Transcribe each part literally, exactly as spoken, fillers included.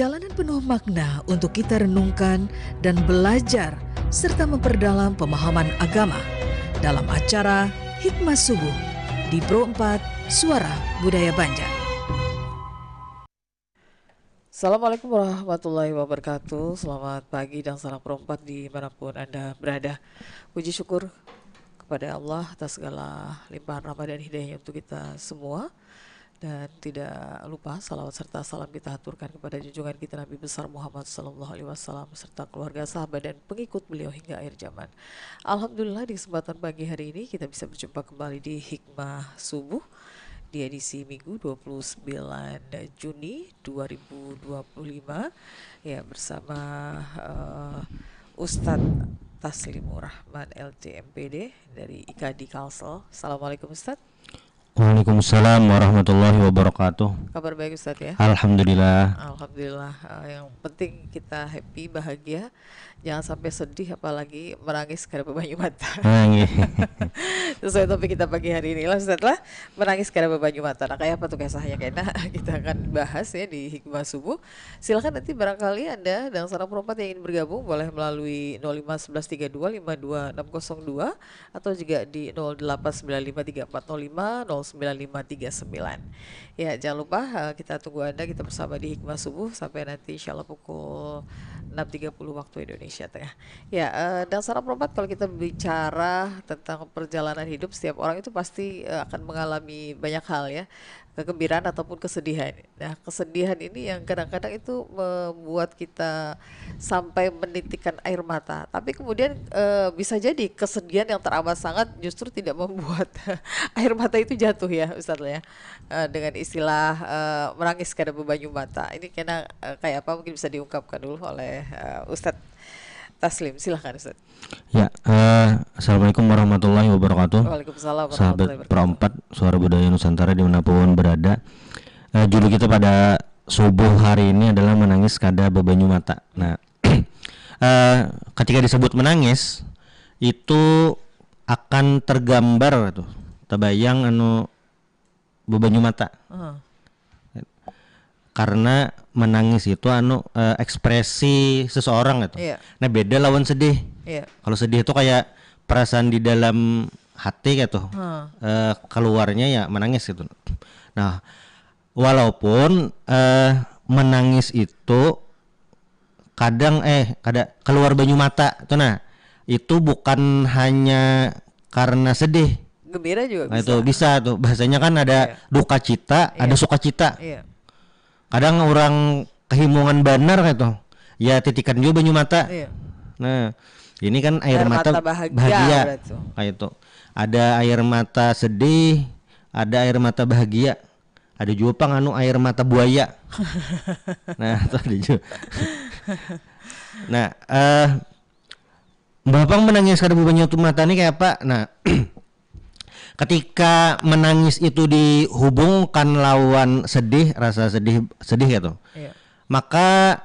Jalanan penuh makna untuk kita renungkan dan belajar serta memperdalam pemahaman agama dalam acara Hikmah Subuh di Pro empat Suara Budaya Banjar. Assalamualaikum warahmatullahi wabarakatuh. Selamat pagi dan salam Pro empat di manapun Anda berada. Puji syukur kepada Allah atas segala limpahan rahmat dan hidayahnya untuk kita semua. Dan tidak lupa salawat serta salam kita haturkan kepada junjungan kita Nabi besar Muhammad sallallahu alaihi wasallam serta keluarga, sahabat, dan pengikut beliau hingga akhir zaman. Alhamdulillah, di kesempatan pagi hari ini kita bisa berjumpa kembali di Hikmah Subuh di edisi Minggu dua puluh sembilan Juni dua ribu dua puluh lima, ya, bersama eh, Ustadz Taslimur Rahman, L T M P D dari I K D Kalsel. Assalamualaikum, Ustadz. Waalaikumsalam warahmatullahi wabarakatuh. Kabar baik, Ustadz, ya? Alhamdulillah. Alhamdulillah. Eh, yang penting kita happy, bahagia. Jangan sampai sedih, apalagi menangis kada bebanyu mata. Ah, nggih. Sesuai topik kita pagi hari ini lah, Ustadz, lah. Menangis kada bebanyu mata. Nah, kayak apa tuh kisahnya? Kena kita akan bahas, ya, di Hikmah Subuh. Silakan, nanti barangkali Anda dan sanak Pro empat yang ingin bergabung, boleh melalui nol lima sebelas tiga dua lima dua enam kosong dua atau juga di nol delapan sembilan lima tiga empat nol lima nol sembilan lima tiga sembilan. Ya, jangan lupa, eh, kita tunggu Anda, kita bersama di Hikmah Subuh sampai nanti, insya Allah, pukul enam tiga puluh waktu Indonesia Tengah. Ya, eh, dan sanak Pro empat, kalau kita bicara tentang perjalanan hidup, setiap orang itu pasti, eh, akan mengalami banyak hal, ya, kegembiraan ataupun kesedihan. Nah, kesedihan ini yang kadang-kadang itu membuat kita sampai menitikan air mata. Tapi kemudian, eh, bisa jadi kesedihan yang teramat sangat justru tidak membuat air mata itu jatuh, ya, Ustadz, ya. Eh, dengan istilah, eh, menangis kada bebanyu mata. Ini kena, eh, kayak apa, mungkin bisa diungkapkan dulu oleh, eh, Ustadz Taslim. Silahkan, Ustadz. Ya, eh, Assalamualaikum warahmatullahi wabarakatuh. Waalaikumsalam warahmatullahi wabarakatuh. Sahabat Pro empat, Suara Budaya Nusantara dimanapun berada. Eh, judul kita pada subuh hari ini adalah menangis kada bebanyu mata. Nah, eh, ketika disebut menangis, itu akan tergambar tuh, terbayang anu bebanyu mata. Heeh. Karena menangis itu anu, eh, ekspresi seseorang gitu. Iya. Nah, beda lawan sedih. Iya. Kalau sedih itu kayak perasaan di dalam hati gitu. Heeh. Eh, keluarnya ya menangis gitu. Nah, walaupun, eh, menangis itu kadang, eh, kada keluar banyu mata tuh, nah, itu bukan hanya karena sedih. Gembira juga. Nah, itu bisa tuh. Bahasanya kan ada, iya, duka cita, iya, ada sukacita. Iya. Kadang orang kehimungan banar kayak tuh. Ya, titikan juga banyu mata. Iya. Nah, ini kan air, air mata, mata bahagia, bahagia. Berarti. Kayak itu. Ada air mata sedih, ada air mata bahagia. Ada juga pang anu air mata buaya. Nah, itu ada juga. Nah, eh, Bapak menangis kada bebanyu mata ini kayak apa? Nah, ketika menangis itu dihubungkan lawan sedih, rasa sedih, sedih gitu. Iya. Maka,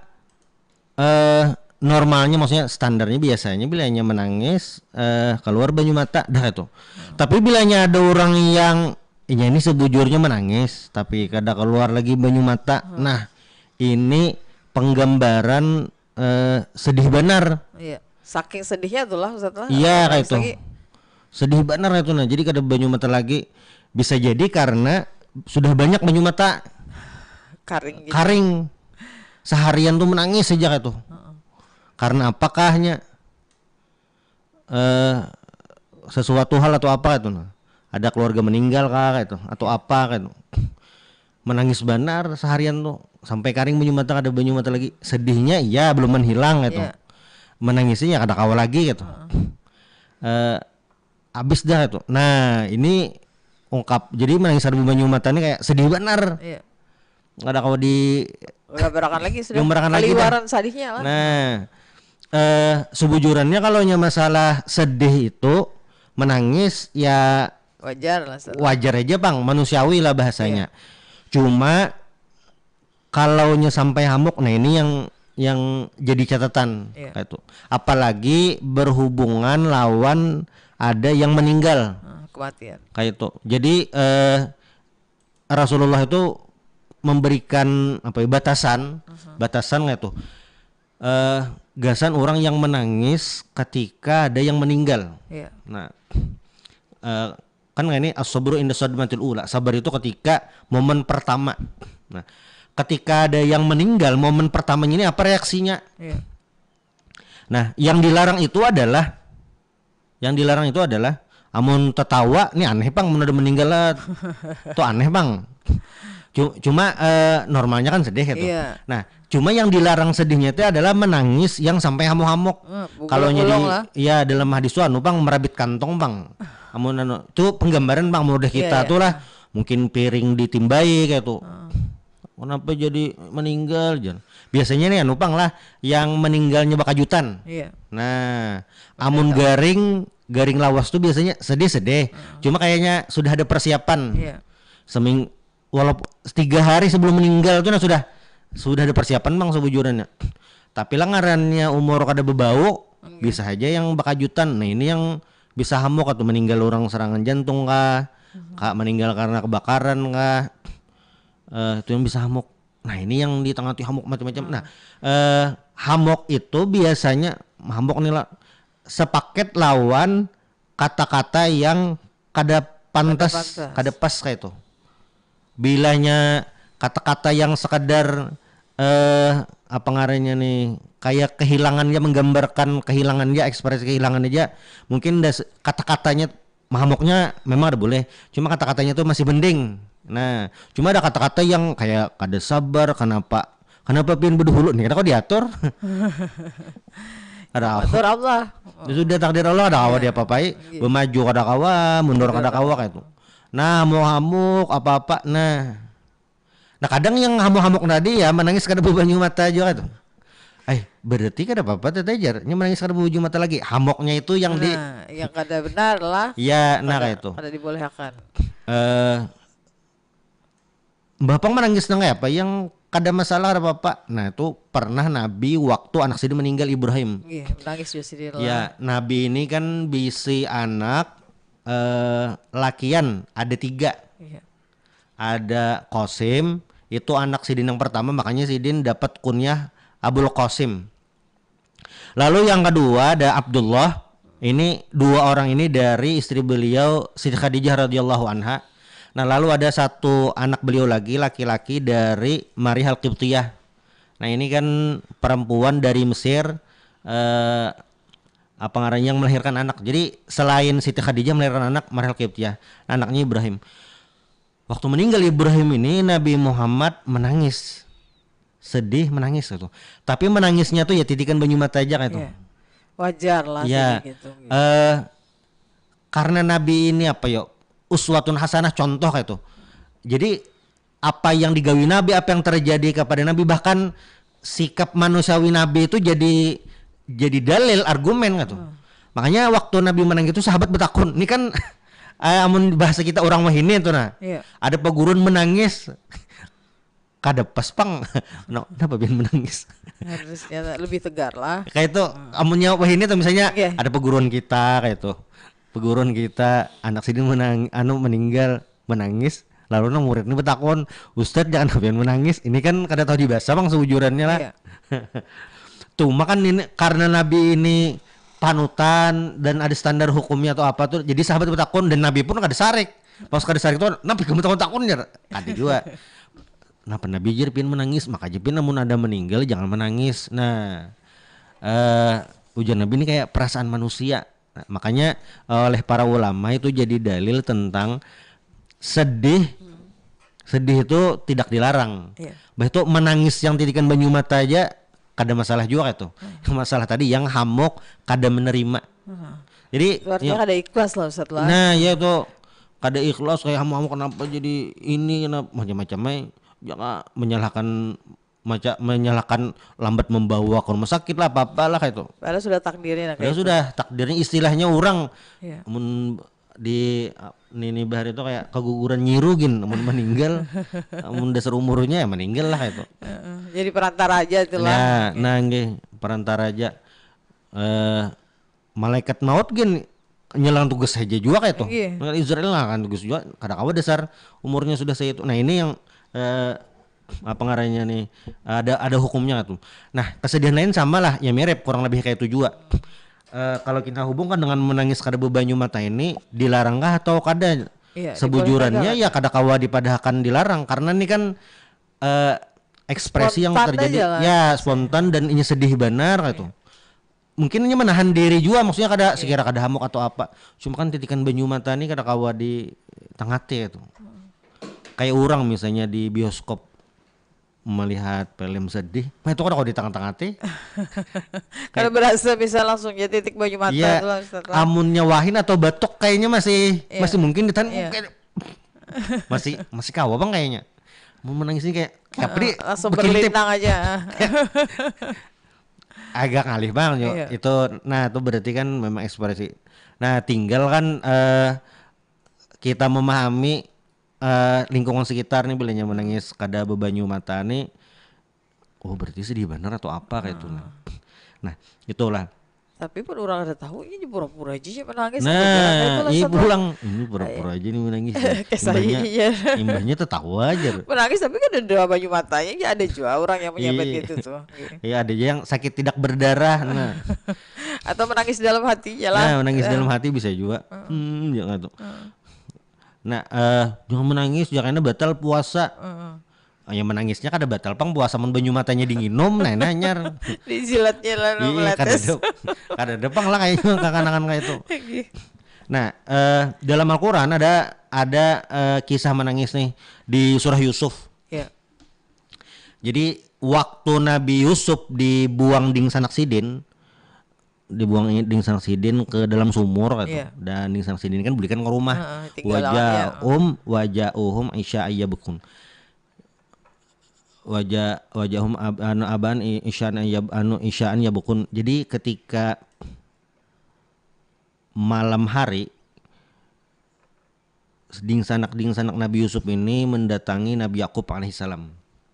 eh, normalnya, maksudnya standarnya, biasanya bilanya menangis, eh, keluar banyu mata, dah itu. Hmm. Tapi bilanya ada orang yang, inya ini sebujurnya menangis, tapi kada keluar lagi banyu mata. Hmm. Nah, ini penggambaran, eh, sedih banar. Iya. Saking sedihnya tuh lah, Ustaz lah. Iya, kayak itu. Sedih banar itu, nah. Jadi kada banyu mata lagi. Bisa jadi karena sudah banyak banyu mata. Karing gitu. Karing. Seharian tuh menangis saja kayak tuh. Heeh. Karena apakahnya? Eh, sesuatu hal atau apa itu, nah. Ada keluarga meninggal kah, kayak itu, atau apa, kayak itu. Menangis banar seharian tuh, sampai karing banyu mata, kada banyu mata lagi. Sedihnya iya belum menghilang, kayak itu. Iya. Menangisnya ya kada kawa lagi, kayak itu. Heeh. Eh, habis dah itu. Nah, ini ungkap. Jadi menangis kada banyu mata ini kayak sedih banar. Iya. Kada kawa di, udah berakan lagi sudah. Yang berakan lagi dah. Kaliwaran sadihnya lah. Nah, eh, sebujurannya kalau nya masalah sedih itu, menangis ya wajar lah, Ustaz. Wajar aja pang, manusiawi lah bahasanya. Iya. Cuma kalau nya sampai hamuk, nah ini yang, yang jadi catatan, iya, kayak itu. Apalagi berhubungan lawan ada yang meninggal. Ah, kematian. Kayak itu. Jadi, eh, Rasulullah itu memberikan apa ya, batasan, batasan nggak tuh? Eh, gasan orang yang menangis ketika ada yang meninggal. Iya. Nah, eh, kan ini as-sabru inda sadmatil ula. Sabar itu ketika momen pertama. Nah, ketika ada yang meninggal, momen pertamanya ini apa reaksinya? Iya. Nah, yang dilarang itu adalah yang dilarang itu adalah amun tetawa nih aneh pang mun ada meninggal lah. Tuh aneh pang. Cu- Cuma eh, normalnya kan sedih gitu. Iya. Nah, cuma yang dilarang sedihnya itu adalah menangis yang sampai hamuk-hamuk. Eh, bugul Kalau kulung jadi lah. Ya dalam hadis tuh anu pang merabit kantong pang. Amun anu tuh penggambaran pang mudah kita Iya, iya. Tuh lah mungkin piring ditimbai kayak tuh. Kenapa jadi meninggal jan? Biasanya nih anu pang lah yang meninggalnya bakajutan. Iya. Nah, amun garing garing lawas tuh biasanya sedih-sedih. Cuma kayaknya sudah ada persiapan. Iya. Seming walaupun tiga hari sebelum meninggal tuh nah sudah sudah ada persiapan bang sebujurannya. Tapi lah ngarannya umur kada bebau, bisa aja yang bakajutan. Nah, ini yang bisa hamuk atau meninggal orang serangan jantung kah, kah meninggal karena kebakaran kah. Eh, itu yang bisa hamuk. Nah, ini yang di tengah tuh hamuk macam-macam. Nah, eh hamuk itu biasanya hamuk nih lah sepaket lawan kata-kata yang kada pantas, pantas. Kada pas kayak itu. Bilanya kata-kata yang sekadar eh apa ngarannya nih kayak kehilangannya menggambarkan kehilangannya ekspresi kehilangan aja mungkin das, kata-katanya mahamuknya memang ada boleh cuma kata-katanya tuh masih mending nah cuma ada kata-kata yang kayak kada sabar kenapa kenapa pian berdahulu nih kenapa diatur ada apa Atur Allah. Itu sudah takdir Allah ada kawa dia papai bermaju kada kawa mundur kada kawa kayak itu nah mau hamuk apa-apa nah nah kadang yang hamuk-hamuk tadi ya menangis kada bebanyu mata juga tuh eh berarti kada apa-apa tadi jar ini menangis kada bebanyu mata lagi hamuknya itu yang di Nah, yang kada benar lah. Ya nah kayak itu Kada dibolehkan. eh Mbah Pang menangis nang apa yang kada masalah ada apa-apa. Nah, itu pernah Nabi waktu anak sidin meninggal Ibrahim. Iya, menangis juga sidin lah. Ya, Nabi ini kan bisi anak eh lakian ada tiga. Iya. Ada Qasim, itu anak sidin yang pertama makanya sidin dapat kunyah Abul Qasim. Lalu yang kedua ada Abdullah. Ini dua orang ini dari istri beliau Siti Khadijah radhiyallahu anha. Nah, lalu ada satu anak beliau lagi laki-laki dari Mariah Al-Qibtiyah. Nah, ini kan perempuan dari Mesir eh apa ngarannya yang melahirkan anak. Jadi selain Siti Khadijah melahirkan anak Mariah Al-Qibtiyah, anaknya Ibrahim. Waktu meninggal Ibrahim ini Nabi Muhammad menangis. Sedih menangis gitu. Tapi menangisnya tuh ya titikan banyu mata aja kayak itu. Iya. Wajar lah Ya, sedih gitu. eh karena Nabi ini apa yo uswatun hasanah contoh kayak itu. Jadi apa yang digawi Nabi, apa yang terjadi kepada Nabi bahkan sikap manusiawi Nabi itu jadi jadi dalil argumen gitu. Makanya waktu Nabi menang itu sahabat bertakun, ini kan eh, amun bahasa kita orang wahini itu nah. Iya. Ada pegurun menangis kada pas pang. No, kenapa biar menangis? Harusnya lebih tegar lah. Kayak itu amunnya wah ini tuh misalnya Oke. Ada peguruan kita kayak itu peguruan kita anak sini menang anu meninggal menangis lalu nang murid ini bertakon ustadz jangan sampean menangis ini kan kada tahu dibahasa bang seujurannya lah Iya. tuh makan ini karena nabi ini panutan dan ada standar hukumnya atau apa tuh jadi sahabat bertakon dan nabi pun kada sarik pas kada sarik tuh nabi kamu takon takon ya ada juga Kenapa Nabi jer pian menangis? Makanya pian namun ada meninggal jangan menangis. Nah, eh ujar Nabi ini kayak perasaan manusia. Nah, makanya eh, oleh para ulama itu jadi dalil tentang sedih. Sedih itu tidak dilarang. Iya. Bah itu menangis yang titikan banyu mata aja kada masalah juga itu. Masalah tadi yang hamuk kada menerima. Jadi Itu artinya kada ikhlas lah Ustaz lah. Nah, ya itu kada ikhlas kayak hamuk-hamuk kenapa jadi ini kenapa macam-macam aja. Jangan menyalahkan maca menyalahkan lambat membawa ke rumah sakit lah apa-apa lah kayak itu. Padahal sudah takdirnya nah, Padahal kayak sudah takdirnya istilahnya orang Iya. mun di nini bahari itu kayak keguguran nyiru gin mun meninggal mun dasar umurnya ya meninggal lah itu. Heeh. Jadi perantara aja itulah. Nah, nah nggih perantara aja eh malaikat maut gin nyelang tugas saja juga kayak itu. Iya. Malaikat Israel lah kan tugas juga kada kawa dasar umurnya sudah saya itu. Nah, ini yang eh apa ngarannya nih, ada ada hukumnya tuh. Nah, kesedihan lain sama lah, ya mirip kurang lebih kayak itu juga. Eh, kalau kita hubungkan dengan menangis kada bebanyu mata ini, dilarangkah atau kada? Iya, Sebujurannya dibolehkan ya kada kawa dipadahakan dilarang karena ini kan eh, ekspresi yang Spontan terjadi aja lah. Ya spontan dan inya sedih banar gitu. Mungkin inya menahan diri juga, maksudnya kada sekira kada hamuk atau apa. Cuma kan titikan banyu mata ni kada kawa di tangati gitu. Kayak orang misalnya di bioskop melihat film sedih, nah itu kada kawa di tangati. Karena berasa bisa langsung ya titik banyu mata Iya, tuh langsung setelah. Amunnya wahin atau batuk kayaknya masih Iya. masih mungkin ditahan Iya. kayak, masih masih kawa bang kayaknya. Mau menangis ini kayak kayak apa nih? Langsung Bekintip. Berlintang aja. Agak ngalih bang yo. Iya. Itu nah itu berarti kan memang ekspresi. Nah tinggal kan eh, kita memahami eh, lingkungan sekitar nih bilanya menangis kada bebanyu mata nih. Oh berarti sedih bener atau apa kayak itu nah. Nah itulah. Tapi pun orang ada tahu ini pura-pura aja sih menangis. Nah, iya pulang. Ini pura-pura aja nih menangis. Ya. Kayak saya Imbahnya, iya. Imbahnya tertawa aja. Menangis tapi kan ada banyu matanya ya ada juga orang yang menyambat Iya. Gitu tuh. Iya. Ya ada aja yang sakit tidak berdarah. Nah, Atau menangis dalam hatinya lah. nah menangis dalam hati bisa juga. Hmm, jangan tuh. Nah, eh jangan menangis, jangan batal puasa. Heeh. Ya menangisnya kada batal pang puasa mun banyu matanya dinginum nah nanyar. Dijilatnya lalu Iya, kada meletes. ada kada ada pang lah kayaknya kakanakan kayak itu. Nah, eh dalam Al-Qur'an ada ada eh, kisah menangis nih di surah Yusuf. Ya. Jadi waktu Nabi Yusuf dibuang dingsanak sidin, dibuang i- dingsanak sidin ke dalam sumur gitu. Iya. Dan dingsanak sidin kan bulikan ke rumah. Heeh, tinggal lawan Wajah um, wajah uhum isya ayyabkun. Wajah wajahum ab, anu aban i- isyaan ayyab anu isyaan yabkun. Jadi ketika malam hari dingsanak-dingsanak Nabi Yusuf ini mendatangi Nabi Yakub alaihissalam.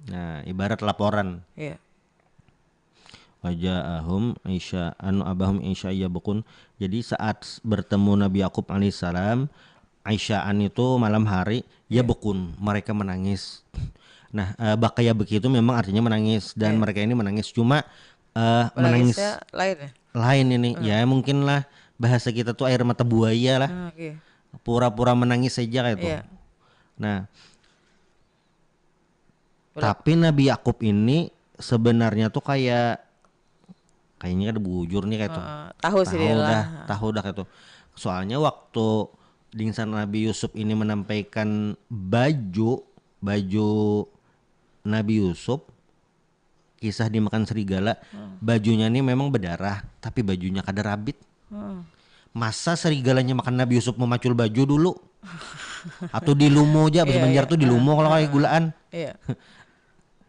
Nah, ibarat laporan. Iya. Wajaahum isya anu abahum isya yabkun. Jadi saat bertemu Nabi Yakub alaihissalam, isyaan itu malam hari, yabkun, mereka menangis. Nah, eh, bakaya begitu memang artinya menangis dan Iya. Mereka ini menangis cuma eh, menangis Menangisnya lain ya. Lain ini. Ya mungkin lah bahasa kita tuh air mata buaya lah. Ah, Oke. Pura-pura menangis saja kayak itu. Iya. Nah, Udah. Tapi Nabi Yakub ini sebenarnya tuh kayak kayaknya ada bujur nih kayak itu. Heeh, tahu sih Tahu dia dah, lah. Tahu dah kayak itu. Soalnya waktu dingsan Nabi Yusuf ini menampaikan baju, baju Nabi Yusuf, kisah dimakan serigala, Hmm. bajunya ini memang berdarah, tapi bajunya kada rabit. Hmm. Masa serigalanya makan Nabi Yusuf memacul baju dulu? Atau dilumo aja, bahasa Iya, Banjar iya. Tuh dilumo kalau kayak Heeh. Gulaan. Iya.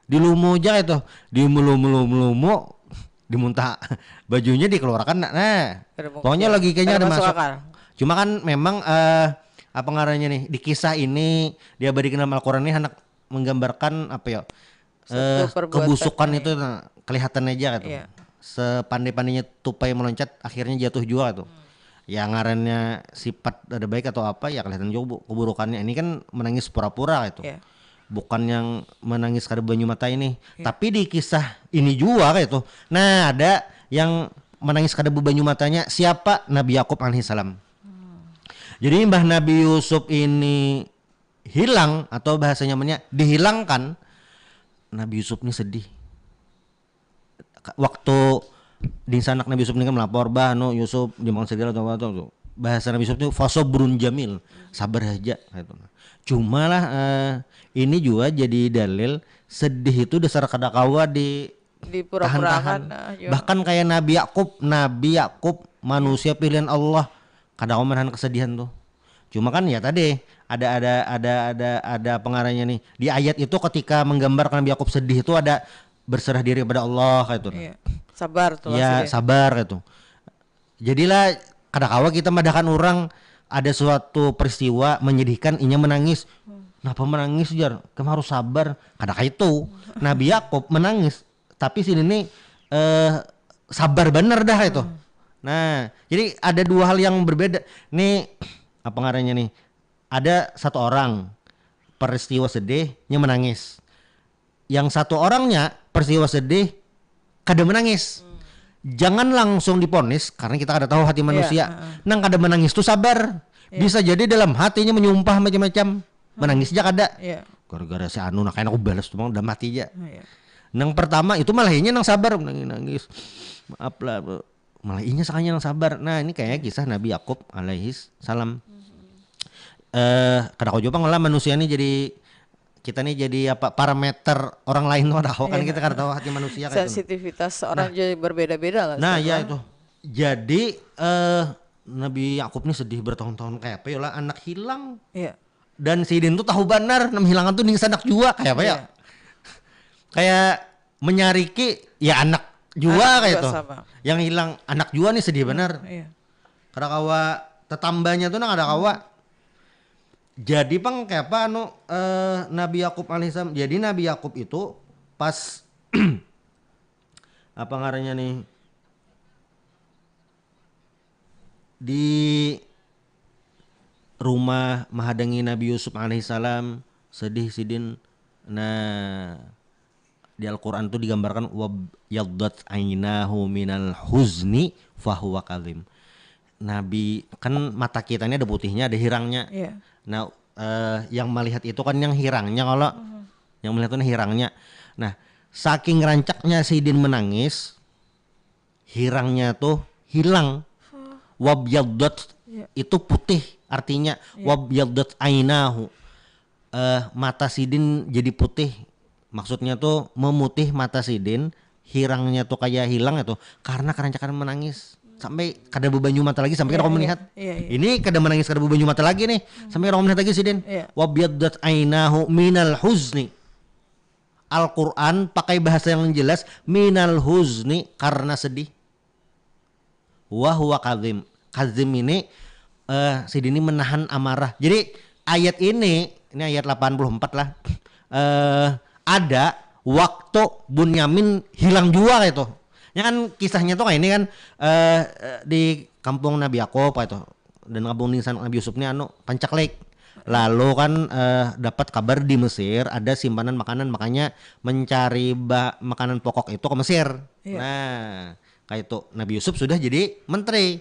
Dilumo aja itu. Dimelumo-lumo, dimuntah bajunya dikeluarkan. Nah, nah. Kada mungkin. Pokoknya logikanya Kada ada masuk masuk. Akal. Cuma kan memang eh, apa ngarannya nih di kisah ini dia berikan dalam Al-Quran ini hendak menggambarkan apa ya Satu eh, perbuatan kebusukan ya. Itu nah, kelihatan aja gitu. Iya. Sepandai-pandainya tupai meloncat akhirnya jatuh juga tuh. Ya ngarannya sifat ada baik atau apa ya kelihatan juga bu- keburukannya. Ini kan menangis pura-pura gitu. Iya. Bukan yang menangis kada banyu mata ini. Tapi di kisah ini juga kayak itu. Nah, ada yang menangis kada bebanyu matanya siapa? Nabi Yakub alaihissalam. Jadi imbah Nabi Yusuf ini hilang atau bahasanya namanya dihilangkan, Nabi Yusuf ini sedih. Ka- Waktu dingsanak Nabi Yusuf ini kan melapor, "Bah, anu Yusuf dimakan serigala atau apa tuh?" Bahasa Nabi Yusuf itu fasobrun jamil, sabar aja gitu. Cuma lah eh, ini juga jadi dalil sedih itu dasar kada kawa di Dipura-purakan. tahan-tahan. Nah, iya. Bahkan kayak Nabi Yakub, Nabi Yakub manusia pilihan Allah kada kawa menahan kesedihan tuh. Cuma kan ya tadi ada ada ada ada ada pengarahnya nih di ayat itu ketika menggambarkan Nabi Yakub sedih itu ada berserah diri kepada Allah kayak itu. Iya. Sabar tuh Ya maksudnya. Sabar kayak itu. Jadilah kada kawa kita madahkan orang ada suatu peristiwa menyedihkan inya menangis. Kenapa menangis jar? Kamu harus sabar. Kada kayak itu. Nabi Yakub menangis, tapi sini nih eh, sabar bener dah itu. Nah, jadi ada dua hal yang berbeda. Nih apa ngarannya nih? Ada satu orang peristiwa sedihnya menangis. Yang satu orangnya peristiwa sedih kada menangis. Jangan langsung diponis karena kita kada tahu hati manusia. Nang kada menangis tu sabar. Bisa jadi dalam hatinya menyumpah macam-macam. Menangis aja kada. Iya. Gara-gara si anu, nah, kayak aku balas tuh, Bang, dalam hati aja. Iya. Nang pertama itu malah inya nang sabar, nangis-nangis. Maaf lah, Bu. Malah inya sakanya nang sabar. Nah, ini kayak kisah Nabi Yakub alaihis salam. Eh, kada kau juga ngolah manusia nih jadi kita nih jadi apa, parameter orang lain tuh, ada kan, kita kada tahu hati manusia kayak itu. Sensitivitas orang jadi berbeda-beda lah. Nah, setiap ya orang. Itu. Jadi eh Nabi Yakub nih sedih bertahun-tahun, kayak apa ya lah, anak hilang. Iya. Dan sidin tuh tahu banar, nam hilangan tuh ning sanak jua, kayak apa ya? Iya. Kayak menyariki ya anak jua Anak kayak jua tuh. Sama. Yang hilang anak jua nih sedih benar. Iya. Kada kawa tetambanya tuh nang ada kawa. Jadi pang kayak apa anu eh, Nabi Yakub alaihissalam. Jadi Nabi Yakub itu pas apa ngarannya nih, di rumah mahadangi Nabi Yusuf alaihissalam, sedih sidin. Nah, di Al-Quran tuh digambarkan, "Wabyaddat ainahu minal huzni fahuwa kadhim." Nabi kan mata kita ini ada putihnya, ada hirangnya. Iya. Nah, eh, yang melihat itu kan yang hirangnya, kalau yang melihat itu hirangnya. Nah, saking rancaknya sidin menangis, hirangnya tuh hilang. Wabyaddat Iya. Itu putih artinya. Wabyaddat ainahu. Eh, mata sidin jadi putih. Maksudnya tuh memutih mata sidin, hirangnya tuh kayak hilang itu karena kerancakan menangis. Sampai kada bebanyu mata lagi, sampai kada Iya, kau iya. Melihat. Iya, iya. Ini kada menangis, kada bebanyu mata lagi nih. Sampai kada kau melihat lagi sidin. Iya. Wabyaddat ainahu minal huzni. Al-Quran pakai bahasa yang jelas, minal huzni, karena sedih. Wa huwa kadhim. Kadhim ini eh sidin ini menahan amarah. Jadi ayat ini, ini ayat delapan puluh empat lah. Eh ada waktu Bunyamin hilang jua kayak itu. Ya kan, kisahnya tuh kayak ini kan, eh eh, di kampung Nabi Yakub kayak itu. Dan kampung di sana Nabi Yusuf ini anu pancaklik. Lalu kan eh dapat kabar di Mesir ada simpanan makanan, makanya mencari ba- makanan pokok itu ke Mesir. Iya. Nah, kayak itu Nabi Yusuf sudah jadi menteri.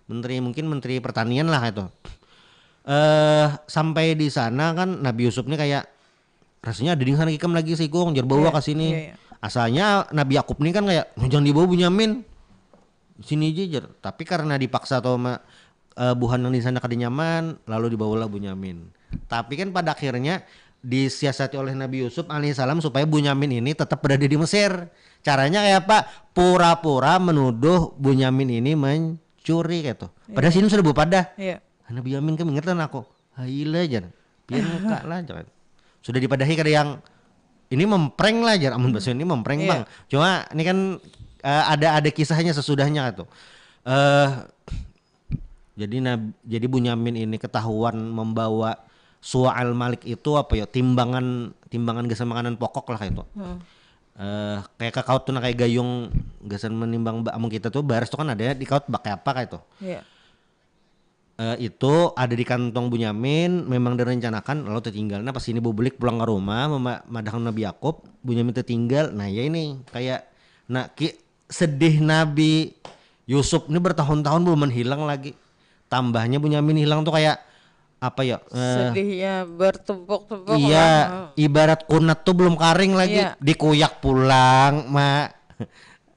Menteri, mungkin menteri pertanian lah kayak itu. Eh sampai di sana kan Nabi Yusuf ini kayak, "Rasanya ada dingsan ikam lagi, Sikung, jar bawa Iya, ke sini." Iya, iya. Asalnya Nabi Yakub ini kan kayak, "Jangan dibawa Bunyamin. Sini aja," jar. Tapi karena dipaksa atau ma- eh, buhan yang di sana kada nyaman, lalu dibawalah Bunyamin. Tapi kan pada akhirnya disiasati oleh Nabi Yusuf alaihissalam supaya Bunyamin ini tetap berada di Mesir. Caranya kayak apa? Pura-pura menuduh Bunyamin ini mencuri kayak itu. Padahal sini sudah bepadah. Iya. "Nabi Yamin, kamu ingat lah aku?" "Haila," jar. "Pian muka lah," jar. Sudah dipadahi kada yang ini memprank lah jar. Amun bahasa ini memprank, Iya. Bang. Cuma ini kan eh, ada ada kisahnya sesudahnya tuh. Eh jadi Nab- jadi Bunyamin ini ketahuan membawa sual malik itu apa ya, timbangan timbangan gasan makanan pokok lah kayak itu. Eh kayak kakaut tuh nah, kayak gayung gasan menimbang ba- amun kita tuh baras tuh kan ada di kaut bak apa kayak itu. Iya. Eh, itu ada di kantong Bunyamin, memang direncanakan lalu tertinggal. Nah, pas ini bubulik pulang ke rumah mema- madahkan Nabi Yakub, Bunyamin tertinggal. Nah, ya ini kayak nah ki, sedih Nabi Yusuf ini bertahun-tahun belum menghilang lagi. Tambahnya Bunyamin hilang tuh kayak apa ya? Eh, Sedihnya bertumpuk-tumpuk iya, lah. Ibarat kunat tuh belum karing lagi, Iya. Dikuyak pulang, ma.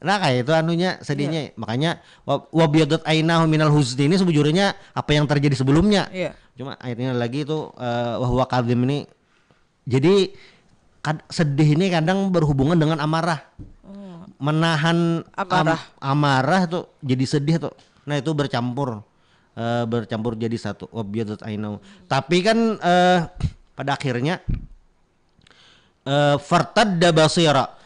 Nah, kayak itu anunya sedihnya. Makanya wa- wabyaddat ainahu minal huzni ini sebujurnya apa yang terjadi sebelumnya. Iya. Cuma akhirnya lagi itu eh, wa huwa kadhim ini. Jadi kad- sedih ini kadang berhubungan dengan amarah. Menahan am- Amarah. Amarah tuh jadi sedih tuh. Nah, itu bercampur. Eh, bercampur jadi satu. Wabyaddat ainahu. Tapi kan eh, pada akhirnya eh fartadda basira.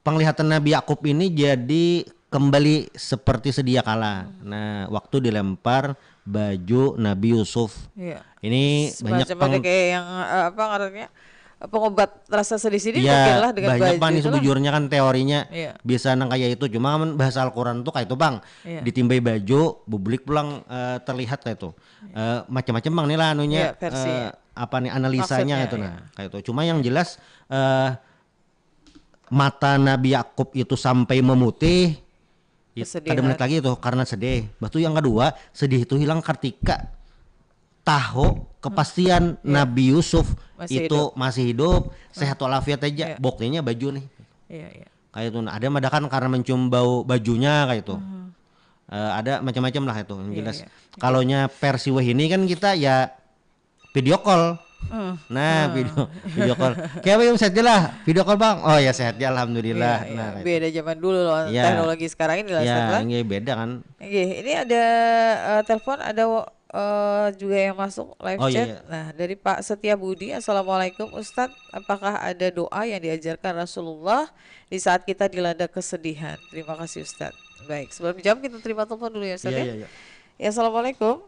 Penglihatan Nabi Yakub ini jadi kembali seperti sedia kala. Nah, waktu dilempar baju Nabi Yusuf. Iya. Ini banyak Semacam ada peng- kayak yang eh, apa ngarannya, pengobat rasa sedih-sedih mungkin Iya, lah dengan banyak baju pang nih itu lah. Sebujurnya kan teorinya Iya. Bisa nang kayak itu. Cuma kan bahasa Al-Quran tuh kayak itu, Bang. Iya. Ditimbai baju, bubulik pulang eh, terlihat kayak itu. Eh, macam-macam, Bang, nih lah anunya. Iya, versi. Eh, apa nih analisanya Maksudnya, itu nah. Iya. Kayak itu. Cuma yang jelas eh mata Nabi Yakub itu sampai memutih, ya, Kesedihan. Kada melihat lagi itu karena sedih. Lepas tu yang kedua, sedih itu hilang ketika tahu kepastian Nabi Yusuf Masih itu masih hidup, sehat walafiat aja. Iya. Buktinya baju nih. Iya, iya. Kayak itu. Nah, ada madakan karena mencium bau bajunya kayak itu. Eh, ada macam-macam lah itu yang Iya, jelas. Iya. Kalaunya versi wahini kan kita ya video call. Nah, video video call. Kayak apa yang sehat lah? Video call, Bang. Oh ya, sehat ya, alhamdulillah. Iya, iya. Nah, kayak itu. Beda zaman dulu loh. Iya. Teknologi sekarang ini lah, Ya, Ustaz, lah. Ini beda kan. Oke, ini ada eh, telepon, ada eh, juga yang masuk live Oh, iya, chat. Iya. Nah, dari Pak Setia Budi, "Assalamualaikum Ustadz, apakah ada doa yang diajarkan Rasulullah di saat kita dilanda kesedihan?" Terima kasih Ustadz. Baik, sebelum jam kita terima telepon dulu ya Ustadz Iya, ya. Iya, iya. Ya, assalamualaikum.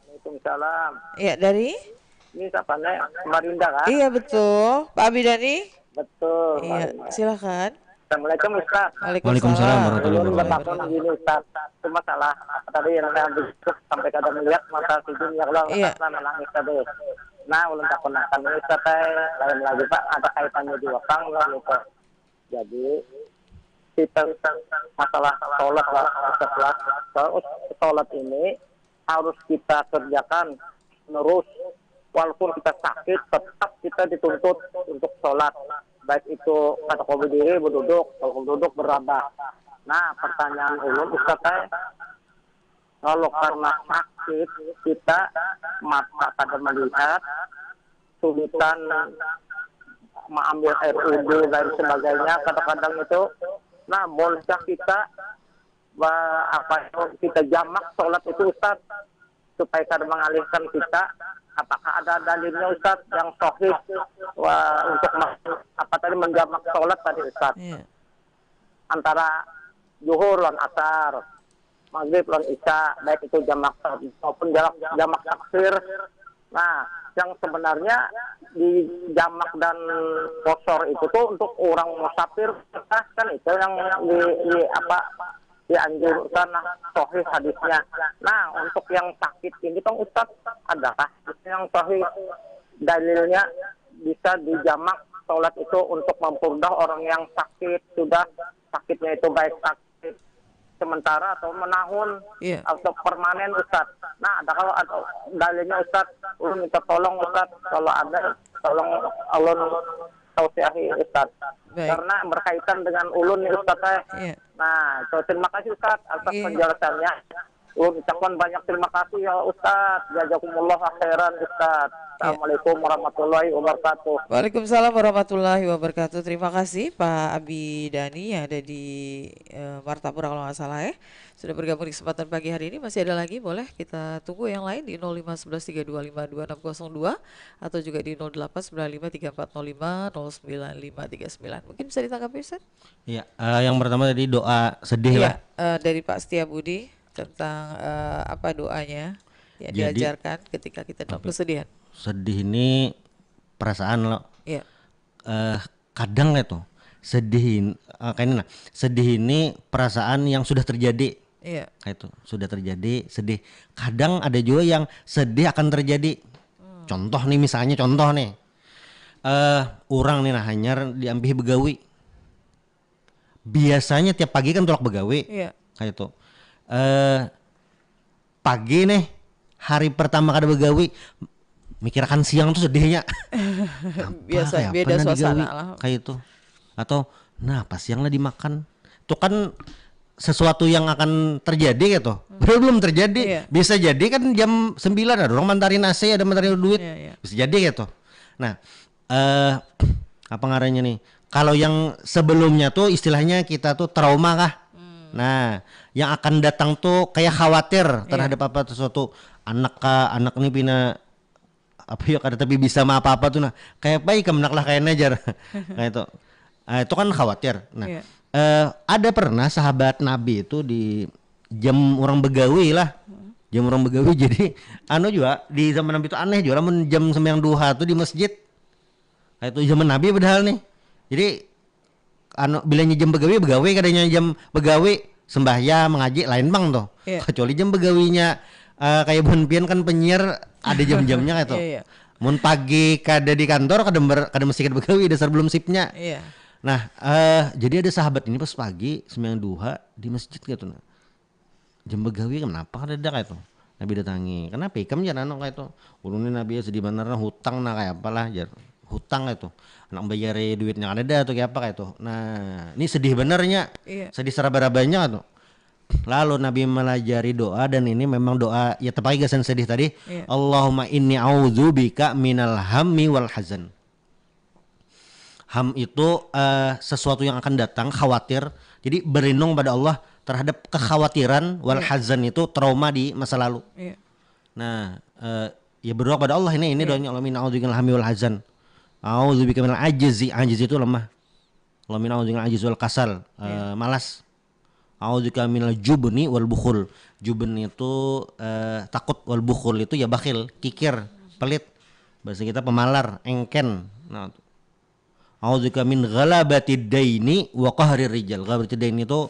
Waalaikumsalam. Ya, dari? Ini siapa nih? Marinda kan? Iya, betul. Pak Abi Dani? Betul. Iya, Marinda. Silakan. Assalamualaikum Ustaz. Waalaikumsalam warahmatullahi Ulun wabarakatuh. Batakun gini Ustaz. Itu masalah apa tadi yang saya ambil itu sampai kada melihat masa sidin ya Allah Iya. Ustaz lah menangis tadi. Nah, ulun takunakan ini Ustaz teh lain lagi Pak ada kaitannya juga pang lah gitu. Jadi kita masalah sholat lah Ustaz lah. Sholat ini harus kita kerjakan terus walaupun kita sakit tetap kita dituntut untuk sholat baik itu kata kau berdiri berduduk kalau duduk berabah. Nah, pertanyaan ulun Ustaz teh, kalau karena sakit kita mata kada melihat, sulitan mengambil air wudhu dan sebagainya kadang-kadang itu, nah, bolehkah kita ba- apa itu kita jamak sholat itu Ustaz supaya kada mengalihkan kita, apakah ada dalilnya Ustaz yang sahih wa- untuk ma- apa tadi menjamak sholat tadi Ustaz Iya. antara zuhur lawan asar, maghrib lawan isya, baik itu jamak maupun jamak, jamak taksir. Nah, yang sebenarnya di jamak dan kosor itu tuh untuk orang musafir kan itu yang di, di apa dianjurkan sahih hadisnya. Nah, untuk yang sakit ini tong Ustaz adakah yang sahih dalilnya bisa dijamak sholat itu untuk mempermudah orang yang sakit sudah sakitnya itu baik sakit sementara atau menahun Iya. atau permanen Ustaz. Nah, ada kalau ada dalilnya Ustaz, ulun minta tolong Ustaz, kalau ada tolong ulun tausiahi Ustaz. Baik. Karena berkaitan dengan ulun nih Ustaz eh. Iya. Nah, so, terima kasih Ustaz atas Iya. penjelasannya. Ulun ucapkan banyak terima kasih ya Ustaz. Jazakumullah khairan Ustaz. Assalamualaikum warahmatullahi wabarakatuh. Waalaikumsalam warahmatullahi wabarakatuh. Terima kasih Pak Abi Dani yang ada di eh, Martapura kalau nggak salah ya. Sudah bergabung di kesempatan pagi hari ini. Masih ada lagi, boleh kita tunggu yang lain di nol lima sebelas tiga dua lima dua enam kosong dua atau juga di nol delapan sembilan lima tiga empat nol lima nol sembilan lima tiga sembilan. Mungkin bisa ditanggapi Ustaz? Iya, eh, yang pertama tadi doa sedih Iya, lah. eh, dari Pak Setia Budi tentang eh, apa doanya yang Jadi- diajarkan ketika kita dalam kesedihan. Sedih ini perasaan lo. Iya. Eh, kadang itu sedih in- eh, kayak ini nah. Sedih ini perasaan yang sudah terjadi. Iya. Kayak itu, sudah terjadi sedih. Kadang ada juga yang sedih akan terjadi. Contoh nih misalnya contoh nih. Eh, orang nih nah hanyar diampih begawi. Biasanya tiap pagi kan tulak begawi. Iya. Kayak itu. Eh, pagi nih hari pertama kada begawi mikirakan siang tuh sedihnya. Apa Biasa, kayak apa beda nah suasana digawi? Lah. Kayak itu. Atau nah pas siang lah dimakan. Itu kan sesuatu yang akan terjadi gitu. Padahal belum terjadi. Iya. Bisa jadi kan jam sembilan ada orang mantarin A C, ada mantarin duit. Iya, iya. Bisa jadi gitu. Nah, eh apa ngarannya nih? Kalau yang sebelumnya tuh istilahnya kita tuh trauma kah? Nah, yang akan datang tuh kayak khawatir terhadap apa sesuatu anak kah, anak nih pina apa ya kada tapi bisa mah apa-apa tuh nah. Kayak apa ikam nak lah kayak najar. Kayak itu. Ah, itu kan khawatir. Nah, Iya. eh, ada pernah sahabat Nabi itu di jam orang begawi lah. Jam orang begawi jadi anu juga di zaman Nabi itu aneh juga lamun jam sembahyang duha tuh di masjid. Kayak itu zaman Nabi padahal nih. Jadi anu bilanya jam begawi begawi kadanya jam begawi sembahyang mengaji lain bang tuh. Iya. Kecuali jam begawinya eh, kayak buhan pian kan penyiar ada jam-jamnya kayak itu. Iya, iya. Mun pagi kada di kantor kada ber, kada mesti kada begawi dasar belum sipnya. Iya. Nah, eh jadi ada sahabat ini pas pagi sembahyang duha di masjid gitu nah. Jam begawi kenapa kada ada kayak itu? Nabi datangi, "Kenapa ikam jangan anu kayak itu?" "Ulun ini Nabi ya sedih bener nah, hutang nah kayak apalah," jar. "Hutang kayak itu. Anak bayar duitnya kan ada tuh kayak apa kayak itu." Nah, ini sedih benernya. Iya. Sedih seraba-rabanya tuh. Lalu Nabi melajari doa dan ini memang doa ya terpakai gasan sedih tadi. Iya. "Allahumma inni a'udzubika minal hammi wal hazan." Ham itu eh, sesuatu yang akan datang, khawatir. Jadi berlindung pada Allah terhadap kekhawatiran wal Iya. hazan itu trauma di masa lalu. Iya. Nah, eh, ya berdoa pada Allah ini ini Iya. Doanya, "Allahumma inni a'udzubika minal hammi wal hazan. A'udzubika minal ajzi." Ajzi itu lemah. "Allahumma inni a'udzubika minal ajzi wal kasal." Eh, Iya. Malas. "A'udzubika minal jubni wal bukhul." Jubn itu eh, takut, wal bukhul itu ya bakhil, kikir, pelit. Bahasa kita pemalar, engken. Nah, "A'udzubika min ghalabatid daini wa qahrir rijal." Ghalabatid daini itu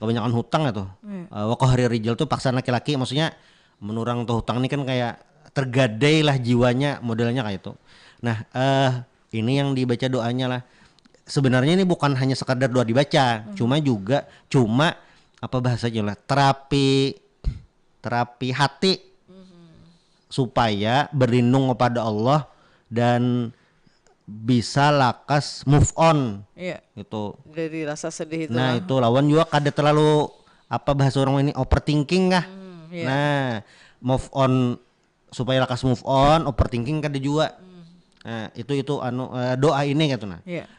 kebanyakan hutang itu. Iya. Eh, wa qahrir rijal itu paksaan laki-laki, maksudnya menurang tuh hutang ini kan kayak tergadai lah jiwanya, modelnya kayak itu. Nah, eh ini yang dibaca doanya lah. Sebenarnya ini bukan hanya sekadar doa dibaca, cuma juga cuma apa bahasanya lah, terapi, terapi hati supaya berlindung kepada Allah dan bisa lakas move on Iya. gitu. Dari rasa sedih itu. Nah, Lah. Itu lawan juga kada terlalu apa bahasa orang ini, overthinking kah? Hmm, iya. Nah, move on, supaya lakas move on, overthinking kada juga. Nah, itu itu anu eh, doa ini gitu nah. Iya.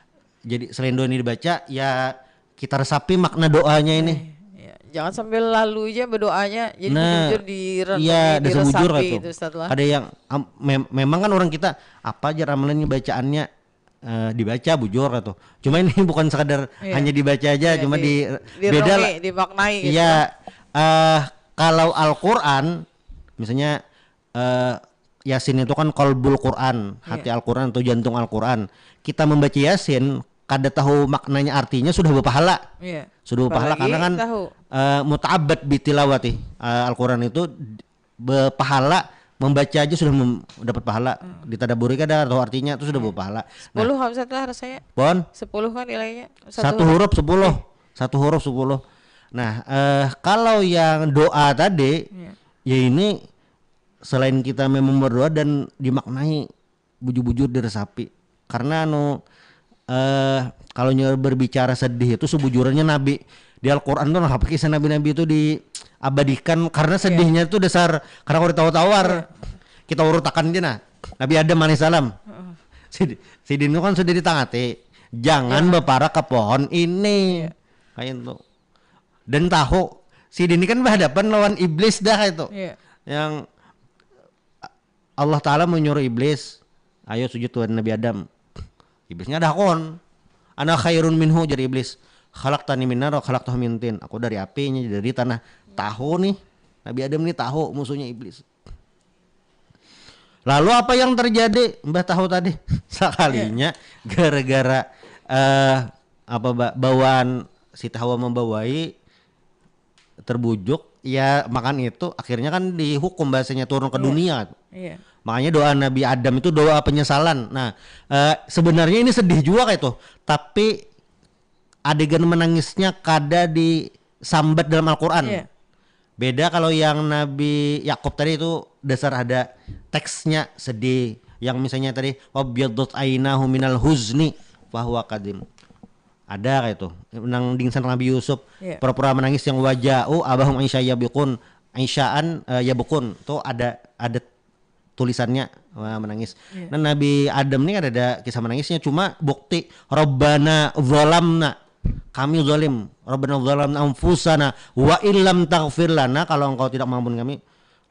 Jadi selain doa ini dibaca, ya kita resapi makna doanya ini. Iya. Jangan sambil lalu aja berdoanya, jadi Nah, bujur di iya, dasar bujur diresapi itu. Itu setelah. Ada yang am- mem- memang kan orang kita apa aja ramalannya bacaannya eh, dibaca bujur gitu. Cuma ini bukan sekadar Iya. hanya dibaca aja, Iya, cuma di- di, beda direnungi, lah. Dimaknai gitu. Iya, eh kalau Al-Qur'an misalnya eh Yasin itu kan qalbul Quran, hati Iya. Al-Quran atau jantung Al-Quran. Kita membaca Yasin, kada tahu maknanya, artinya sudah berpahala. Iya. Sudah berpahala Apalagi karena kan tahu. eh, muta'abbad bitilawati. Eh, Al-Quran itu berpahala, membaca aja sudah mem- dapat pahala. Hmm. Ditadaburi kada tahu artinya itu sudah Iya. Berpahala. Nah, Sepuluh Hamzah lah rasanya. Pon, Sepuluh kan nilainya. satu huruf sepuluh. Satu huruf sepuluh. Nah, eh kalau yang doa tadi, Iya. ya ini selain kita memang berdoa dan dimaknai, bujur-bujur diresapi. Karena anu eh kalau nyo berbicara sedih itu sebujurannya Nabi di Al-Quran tuh nah apa kisah nabi-nabi itu diabadikan karena sedihnya itu dasar karena kalau ditawar-tawar kita urutakan aja nah Nabi Adam alaihissalam. Sidin, sidin itu kan sudah ditangati, jangan Iya. Berparak ke pohon ini. Iya. Kayak itu. Dan tahu sidin ini kan berhadapan lawan iblis dah kayak itu. Iya. Yang Allah Ta'ala menyuruh iblis, "Ayo sujud Tuhan Nabi Adam." Iblisnya ada kon. "Ana khairun minhu," jadi iblis. "Khalaqtani min nar wa khalaqtahu min tin." "Aku dari api, ini dari tanah." Tahu nih, Nabi Adam nih tahu musuhnya iblis. Lalu apa yang terjadi? Mbah tahu tadi. Sekalinya gara-gara eh apa ba- bawaan Siti Hawa membawai terbujuk, ya makan itu akhirnya kan dihukum bahasanya turun ke Iya. Dunia. Iya. Makanya doa Nabi Adam itu doa penyesalan. Nah, eh, sebenarnya ini sedih juga kayak itu. Tapi adegan menangisnya kada disambat dalam Al-Quran. Iya. Beda kalau yang Nabi Yakub tadi itu dasar ada teksnya sedih. Yang misalnya tadi, "Wabyaddat ainahu minal huzni fahuwa kadim." Ada kayak itu. Nang dingsan Nabi Yusuf Iya. Pura-pura menangis yang waja'u abahum isya yabikun, isyaan eh, yabukun. Itu ada ada tulisannya wah, menangis. Iya. Nah, Nabi Adam ini kan ada kisah menangisnya, cuma bukti, "Rabbana zalamna," kami zalim, "Rabbana zalamna anfusana wa illam taghfir lana," kalau engkau tidak mengampuni kami,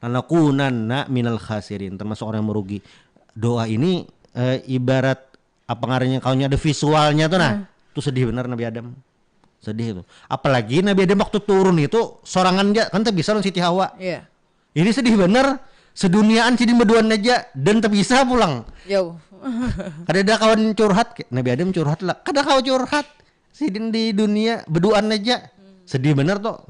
"lanakunanna minal khasirin," termasuk orang yang merugi. Doa ini eh, ibarat apa ngarannya, kalau ada visualnya tuh nah, Hmm. Tuh sedih benar Nabi Adam. Sedih itu. Apalagi Nabi Adam waktu turun itu sorangan aja, kan tak bisa lawan Siti Hawa. Iya. Ini sedih bener. Seduniaan sidin berduaan aja dan terpisah pulang. Jauh. Kada ada kawan curhat. Nabi Adam curhat lah. Kada kawan curhat. Sidin di dunia berduaan aja. Sedih bener tuh.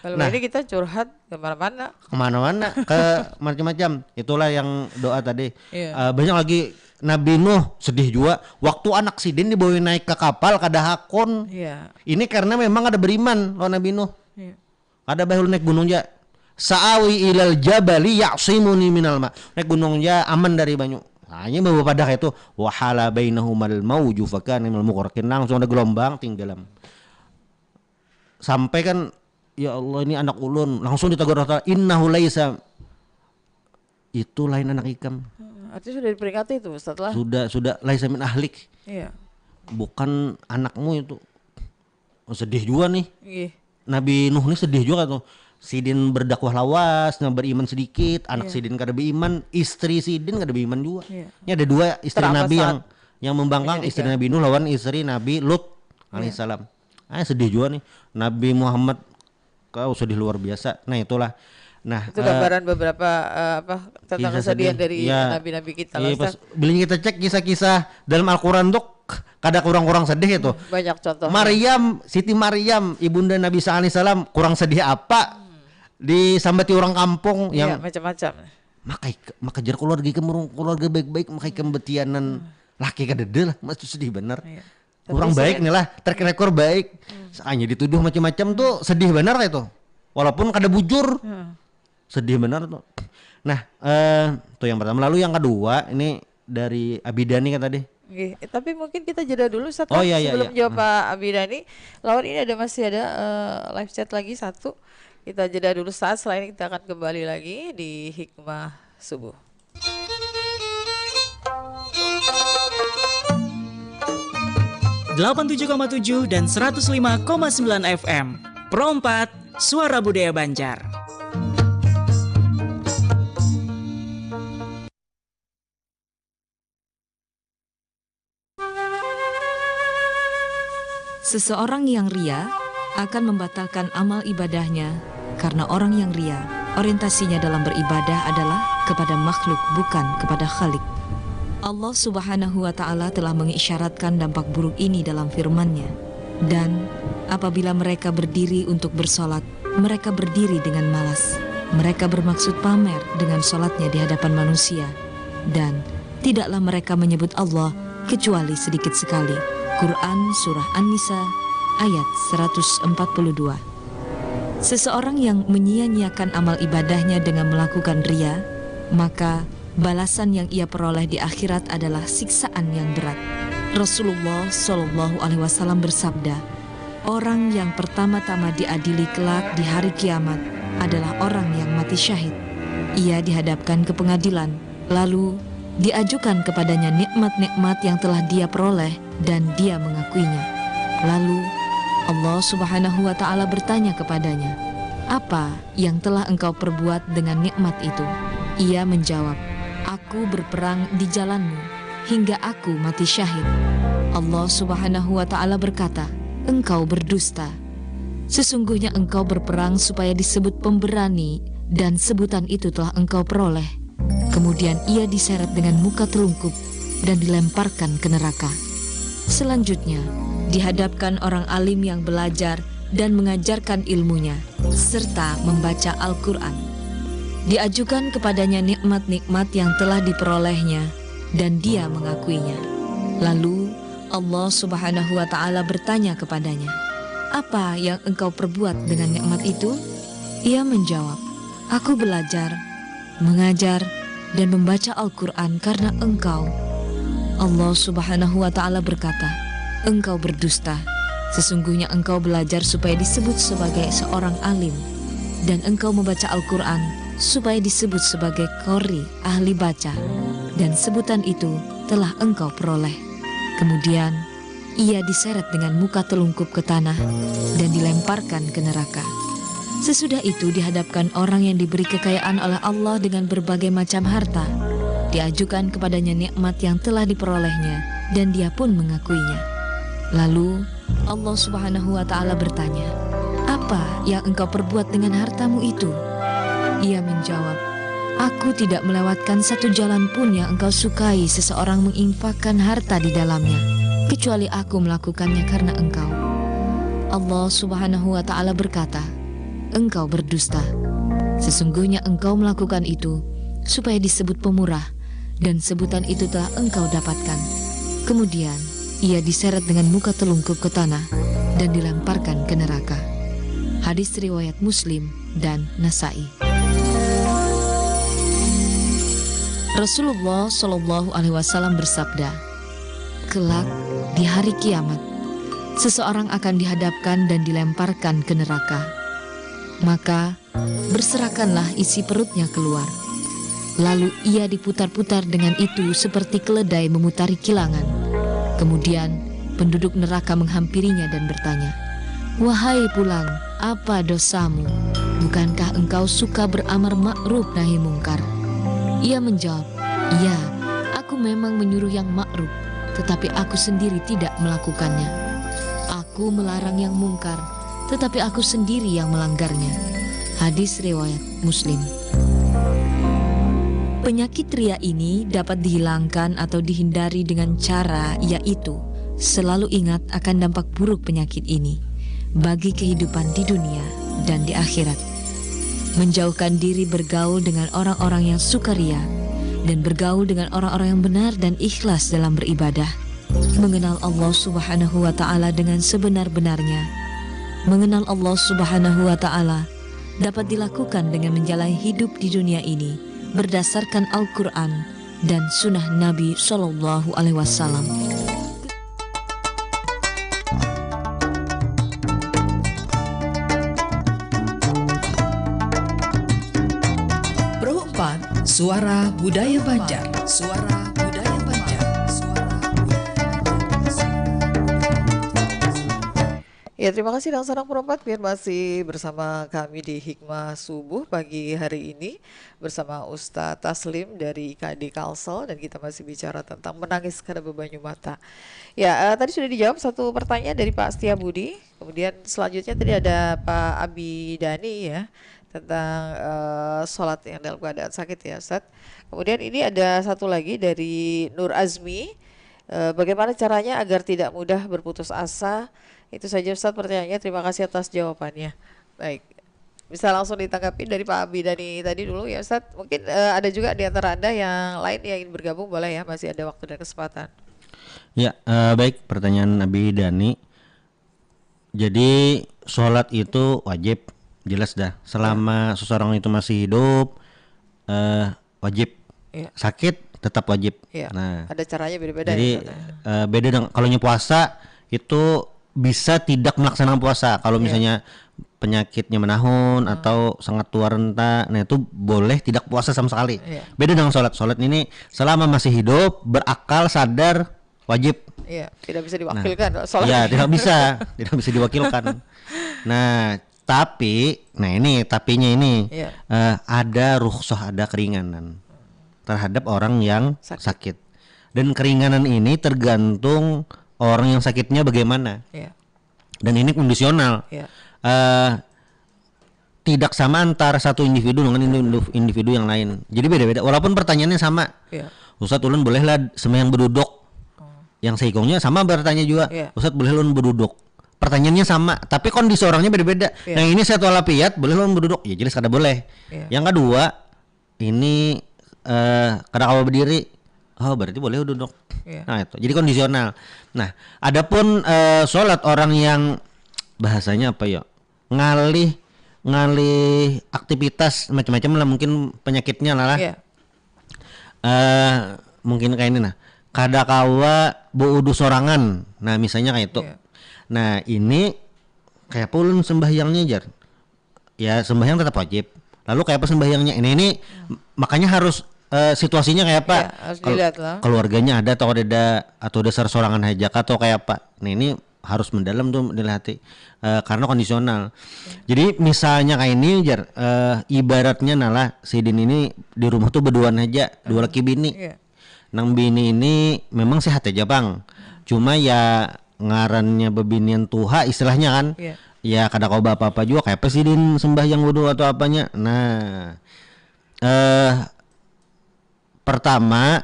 Kalau Nah, ini kita curhat kemana-mana. Kemana-mana, ke macam-macam. Itulah yang doa tadi. Iya. Eh, banyak lagi Nabi Nuh sedih jua waktu anak sidin dibawa naik ka kapal kada hakun. Iya. Ini karena memang kada beriman lawan Nabi Nuh. Iya. Kada bae ulun naik gunung ja. Sa'awi ilal jabali ya'simuni minal ma. Naik gunung ja aman dari banyu. Hanya bawa padah itu wahala bainahumal mauju fakana minal mughraqin, langsung ada gelombang tinggalam. Sampai kan ya Allah ini anak ulun, langsung ditegur Allah Ta'ala innahu laisa, itu lain anak ikam. Hmm, Artinya sudah diperingati itu setelah Sudah sudah laisa min ahlik, Iya. bukan anakmu itu. Oh, sedih juga nih. Iya. Nabi Nuh nih sedih juga tuh. Sidin berdakwah lawas, nah beriman sedikit, anak Iya. sidin kada beriman, istri sidin kada beriman juga. Iya. Ini ada dua istri Terasa Nabi yang saat yang membangkang, menyedihkan. Istri Nabi Nuh lawan istri Nabi Lut Iya. alaihissalam. Ah sedih juga nih. Nabi Muhammad kau sedih luar biasa. Nah itulah. Nah Itu eh, gambaran beberapa eh, apa tentang kisah kesedihan sedih. dari Iya. Nabi-Nabi kita Iya, lah, pas Ustaz. Bila kita cek kisah-kisah dalam Al-Quran tuh kada kurang-kurang sedih itu. Banyak contoh. Maryam, Siti Maryam, ibunda Nabi Isa alaihissalam kurang sedih apa? Disambati orang kampung Iya, yang macam-macam. makai makai jar keluarga ikam urang keluarga baik-baik, makai ikam betianan laki kadada lah, mas itu sedih benar. Iya. Kurang Tapi baik sering- nih lah, track record baik. Hanya dituduh macam-macam tuh sedih benar kayak itu. Walaupun kada bujur, Heeh. sedih benar tuh. Nah, eh tuh yang pertama. Lalu yang kedua ini dari Abidani kan tadi. Nggih, eh, tapi mungkin kita jeda dulu Ustaz, Oh, kan? Iya, iya, Sebelum iya. jawab Pak Abidani, lawan ini ada masih ada eh, live chat lagi satu. Kita jeda dulu saat selain kita akan kembali lagi di Hikmah Subuh. Delapan tujuh koma tujuh dan seratus lima koma sembilan F M. Pro empat, Suara Budaya Banjar. Seseorang yang ria akan membatalkan amal ibadahnya karena orang yang ria orientasinya dalam beribadah adalah kepada makhluk bukan kepada Khalik. Allah Subhanahu wa taala telah mengisyaratkan dampak buruk ini dalam firman-Nya, "Dan apabila mereka berdiri untuk bersolat, mereka berdiri dengan malas. Mereka bermaksud pamer dengan solatnya di hadapan manusia, dan tidaklah mereka menyebut Allah kecuali sedikit sekali." Quran Surah An-Nisa ayat seratus empat puluh dua. Seseorang yang menyia-nyiakan amal ibadahnya dengan melakukan ria, maka balasan yang ia peroleh di akhirat adalah siksaan yang berat. Rasulullah Shallallahu Alaihi Wasallam bersabda, "Orang yang pertama-tama diadili kelak di hari kiamat adalah orang yang mati syahid. Ia dihadapkan ke pengadilan, lalu diajukan kepadanya nikmat-nikmat yang telah dia peroleh dan dia mengakuinya. Lalu Allah Subhanahu wa Ta'ala bertanya kepadanya, 'Apa yang telah engkau perbuat dengan nikmat itu?' Ia menjawab, 'Aku berperang di jalanmu hingga aku mati syahid.' Allah Subhanahu wa Ta'ala berkata, 'Engkau berdusta. Sesungguhnya engkau berperang supaya disebut pemberani, dan sebutan itu telah engkau peroleh.' Kemudian ia diseret dengan muka telungkup dan dilemparkan ke neraka. Selanjutnya, dihadapkan orang alim yang belajar dan mengajarkan ilmunya, serta membaca Al-Quran. Diajukan kepadanya nikmat-nikmat yang telah diperolehnya, dan dia mengakuinya. Lalu Allah Subhanahu wa Ta'ala bertanya kepadanya, 'Apa yang engkau perbuat dengan nikmat itu?' Ia menjawab, 'Aku belajar, mengajar, dan membaca Al-Quran karena engkau.' Allah Subhanahu wa Ta'ala berkata, 'Engkau berdusta. Sesungguhnya engkau belajar supaya disebut sebagai seorang alim, dan engkau membaca Al-Quran supaya disebut sebagai qori, ahli baca, dan sebutan itu telah engkau peroleh.' Kemudian ia diseret dengan muka telungkup ke tanah dan dilemparkan ke neraka. Sesudah itu dihadapkan orang yang diberi kekayaan oleh Allah dengan berbagai macam harta. Diajukan kepadanya nikmat yang telah diperolehnya dan dia pun mengakuinya. Lalu Allah Subhanahu wa Ta'ala bertanya, 'Apa yang engkau perbuat dengan hartamu itu?' Ia menjawab, 'Aku tidak melewatkan satu jalan pun yang engkau sukai seseorang menginfakkan harta di dalamnya, kecuali aku melakukannya karena engkau.' Allah Subhanahu wa Ta'ala berkata, 'Engkau berdusta. Sesungguhnya engkau melakukan itu supaya disebut pemurah, dan sebutan itu telah engkau dapatkan. Kemudian, ia diseret dengan muka telungkup ke tanah dan dilemparkan ke neraka. Hadis riwayat Muslim dan Nasai. Rasulullah Shallallahu Alaihi Wasallam bersabda, "Kelak di hari kiamat, seseorang akan dihadapkan dan dilemparkan ke neraka. Maka, berserakanlah isi perutnya keluar. Lalu ia diputar-putar dengan itu seperti keledai memutari kilangan. Kemudian, penduduk neraka menghampirinya dan bertanya, 'Wahai pulang, apa dosamu? Bukankah engkau suka beramar ma'ruf nahi mungkar?' Ia menjawab, 'Iya, aku memang menyuruh yang ma'ruf, tetapi aku sendiri tidak melakukannya. Aku melarang yang mungkar, tetapi aku sendiri yang melanggarnya.'" Hadis riwayat Muslim. Penyakit ria ini dapat dihilangkan atau dihindari dengan cara, yaitu selalu ingat akan dampak buruk penyakit ini bagi kehidupan di dunia dan di akhirat. Menjauhkan diri bergaul dengan orang-orang yang sukaria dan bergaul dengan orang-orang yang benar dan ikhlas dalam beribadah. Mengenal Allah Subhanahu wa Ta'ala dengan sebenar-benarnya. Mengenal Allah Subhanahu wa Ta'ala dapat dilakukan dengan menjalani hidup di dunia ini berdasarkan Al-Quran dan Sunnah Nabi Shallallahu Alaihi Wasallam. Pro empat, Suara Budaya Banjar. Suara Budaya Banjar. Suara Budaya Banjar. Ya, terima kasih Dang Sarang Perempat, biar masih bersama kami di Hikmah Subuh pagi hari ini bersama Ustadz Taslim dari I K D Kalsel, dan kita masih bicara tentang menangis kada bebanyu mata. Ya, eh, tadi sudah dijawab satu pertanyaan dari Pak Setia Budi. Kemudian selanjutnya tadi ada Pak Abi Dani, ya, tentang eh, sholat yang dalam keadaan sakit, ya, Ustadz. Kemudian ini ada satu lagi dari Nur Azmi. Eh, bagaimana caranya agar tidak mudah berputus asa? Itu saja, Ustadz, pertanyaannya. Terima kasih atas jawabannya. Baik. Bisa langsung ditanggapi dari Pak Abi Dani tadi dulu, ya, Ustadz. Mungkin eh, ada juga di antara Anda yang lain yang ingin bergabung, boleh, ya, masih ada waktu dan kesempatan. Ya, eh, baik, pertanyaan Abi Dani. Jadi, sholat itu wajib, jelas dah. Selama seseorang itu masih hidup, eh, wajib. Iya. Sakit, tetap wajib. Iya. Nah, ada caranya beda-beda, jadi, ya, Ustadz, ya. Eh, beda dengan kalau puasa itu bisa tidak melaksanakan puasa. Kalau, iya, misalnya penyakitnya menahun, hmm, atau sangat tua renta, nah, itu boleh tidak puasa sama sekali. Iya. Beda dengan sholat. Sholat ini selama masih hidup, berakal, sadar, wajib. Iya, tidak bisa, nah, diwakilkan, sholat. Iya, tidak bisa, tidak bisa diwakilkan. Nah, tapi, nah, ini tapinya ini, iya, eh, ada rukhsah, ada keringanan terhadap orang yang sakit. Sakit. Dan keringanan ini tergantung orang yang sakitnya bagaimana. Iya. Dan ini kondisional. Iya. Eh, tidak sama antara satu individu dengan individu, individu yang lain. Jadi beda-beda. Walaupun pertanyaannya sama. Iya. "Ustadz, ulun bolehlah sembahyang beduduk?" Oh. Yang seikungnya sama bertanya juga. Iya. "Ustadz, boleh ulun beduduk?" Pertanyaannya sama, tapi kondisi orangnya beda-beda. Iya. Yang ini sehat walafiat, boleh ulun beduduk? Ya, jelas kada boleh. Iya. Yang kedua, ini, eh, kada kawa berdiri. Oh, berarti boleh duduk. Iya. Nah, itu. Jadi kondisional. Nah, adapun, eh, sholat orang yang bahasanya apa ya? Ngalih, ngalih aktivitas macam-macam lah, mungkin penyakitnya lah, lah. Iya. Eh, mungkin kayak ini, nah. Kada kawa beudu sorangan. Nah, misalnya kayak itu. Iya. Nah, ini kayak apa ulun sembahyangnya, jar? Ya, sembahyang tetap wajib. Lalu kayak apa sembahyangnya? Ini, ini, hmm, makanya harus, eh, situasinya kayak apa? Iya, harus kelu-, dilihat lah. Keluarganya ada atau ada, atau dasar sorangan aja kah atau kayak apa? Nah, ini harus mendalam tuh dilihati. Eh, karena kondisional. Iya. Jadi misalnya kayak ini, jar, eh, ibaratnya nalah sidin ini di rumah tuh berduaan aja, dua, hmm, laki bini. Iya. Nang bini ini memang sehat aja, pang. Cuma ya ngarannya bebinian tuha istilahnya kan. Iya. Ya kada kawa apa-apa juga, kayak apa sidin sembahyang wudu atau apanya. Nah, eh, pertama,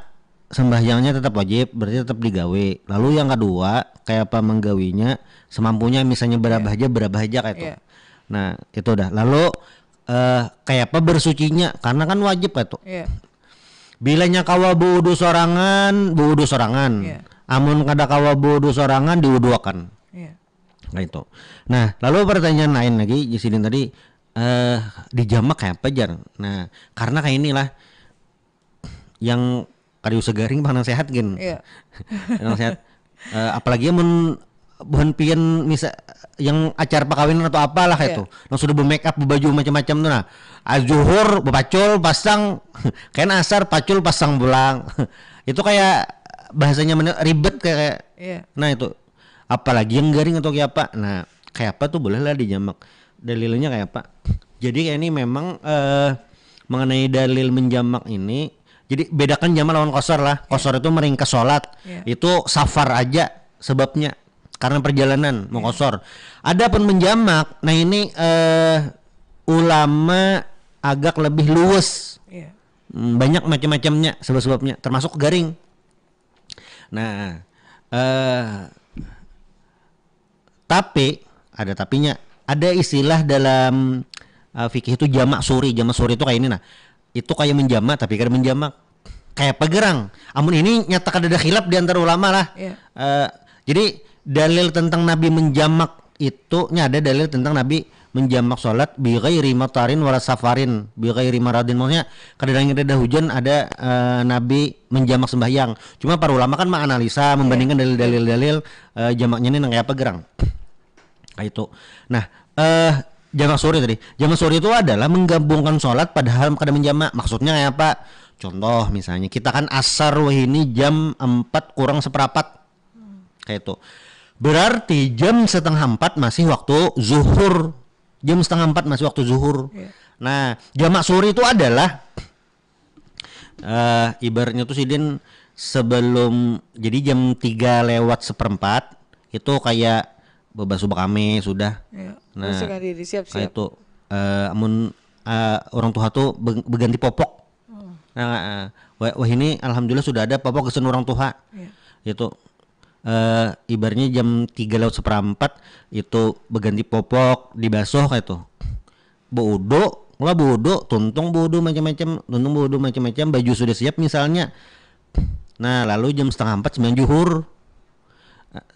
sembahyangnya tetap wajib, berarti tetap digawe. Lalu yang kedua, kayak apa menggawinya, semampunya, misalnya berabah, iya, aja, berabah aja kayak itu. Iya. Nah, itu dah. Lalu, eh, kayak apa bersucinya, karena kan wajib kayak itu. Iya. Bilanya kawa baudu sorangan, baudu sorangan. Iya. Amun kada kawa baudu sorangan, diuduakan. Iya. Nah itu. Nah, lalu pertanyaan lain lagi di sini tadi, eh dijamak kayak apa, jar? Nah, karena kayak inilah yang kada usah garing pang nang sehat gin. Iya. Nang sehat. Eh, apalagi mun buhan pian misa yang acara pakawinan atau apalah kayak Iya. itu. Nang sudah be-make up, bebaju macam-macam tuh nah. Ah, zuhur, bepacul, pasang, kain asar, pacul, pasang pulang. Itu kayak bahasanya mana ribet kayak, kayak Iya. Nah itu. Apalagi yang garing atau kayak apa. Nah, kayak apa tuh bolehlah dijamak. Dalilnya kayak apa? Jadi kayak ini memang eh mengenai dalil menjamak ini. Jadi bedakan jamak lawan kosor lah. Kosor itu meringkas sholat. Iya. Itu safar aja sebabnya karena perjalanan mau kosor. Adapun menjamak, nah ini eh ulama agak lebih luwes. Iya. Hmm, banyak macam-macamnya sebab-sebabnya, termasuk garing. Nah, eh tapi ada tapinya. Ada istilah dalam eh, fikih itu jamak suri. Jamak suri itu kayak ini nah. Itu kayak menjamak tapi kada menjamak. Kayak apa gerang? Amun ini nyata kada ada khilaf di antara ulama lah. Iya. Eh, jadi dalil tentang Nabi menjamak itu, nya ada dalil tentang Nabi menjamak sholat bi ghairi matarin wala safarin, bi ghairi maradin, maksudnya kada ada angin, kada ada hujan, ada eh, Nabi menjamak sembahyang. Cuma para ulama kan menganalisa, membandingkan dalil-dalil dalil eh, jamaknya ini nang kayak apa gerang. Kayak itu. Nah, eh jamak suri tadi. Jamak suri itu adalah menggabungkan sholat padahal kada menjamak. Maksudnya kayak apa? Contoh misalnya kita kan asar wahini jam empat kurang seperapat. Kayak itu. Berarti jam setengah empat masih waktu zuhur. Jam setengah empat masih waktu zuhur. Iya. Nah, jamak suri itu adalah eh ibaratnya tuh sidin sebelum, jadi jam tiga lewat seperempat itu kayak bebasuh bekame sudah. Iya. Nah, Bersihkan diri, siap-siap. Kayak itu eh amun eh, orang tua tuh be- beganti popok. Nah, eh, wah, wah ini alhamdulillah sudah ada popok gasan orang tua. Iya. Itu eh ibaratnya jam tiga lewat seperempat itu beganti popok, dibasuh kayak itu. Beudu, lah beudu, tuntung beudu macam-macam, tuntung beudu macam-macam, baju sudah siap misalnya. Nah, lalu jam setengah empat sembahyang juhur.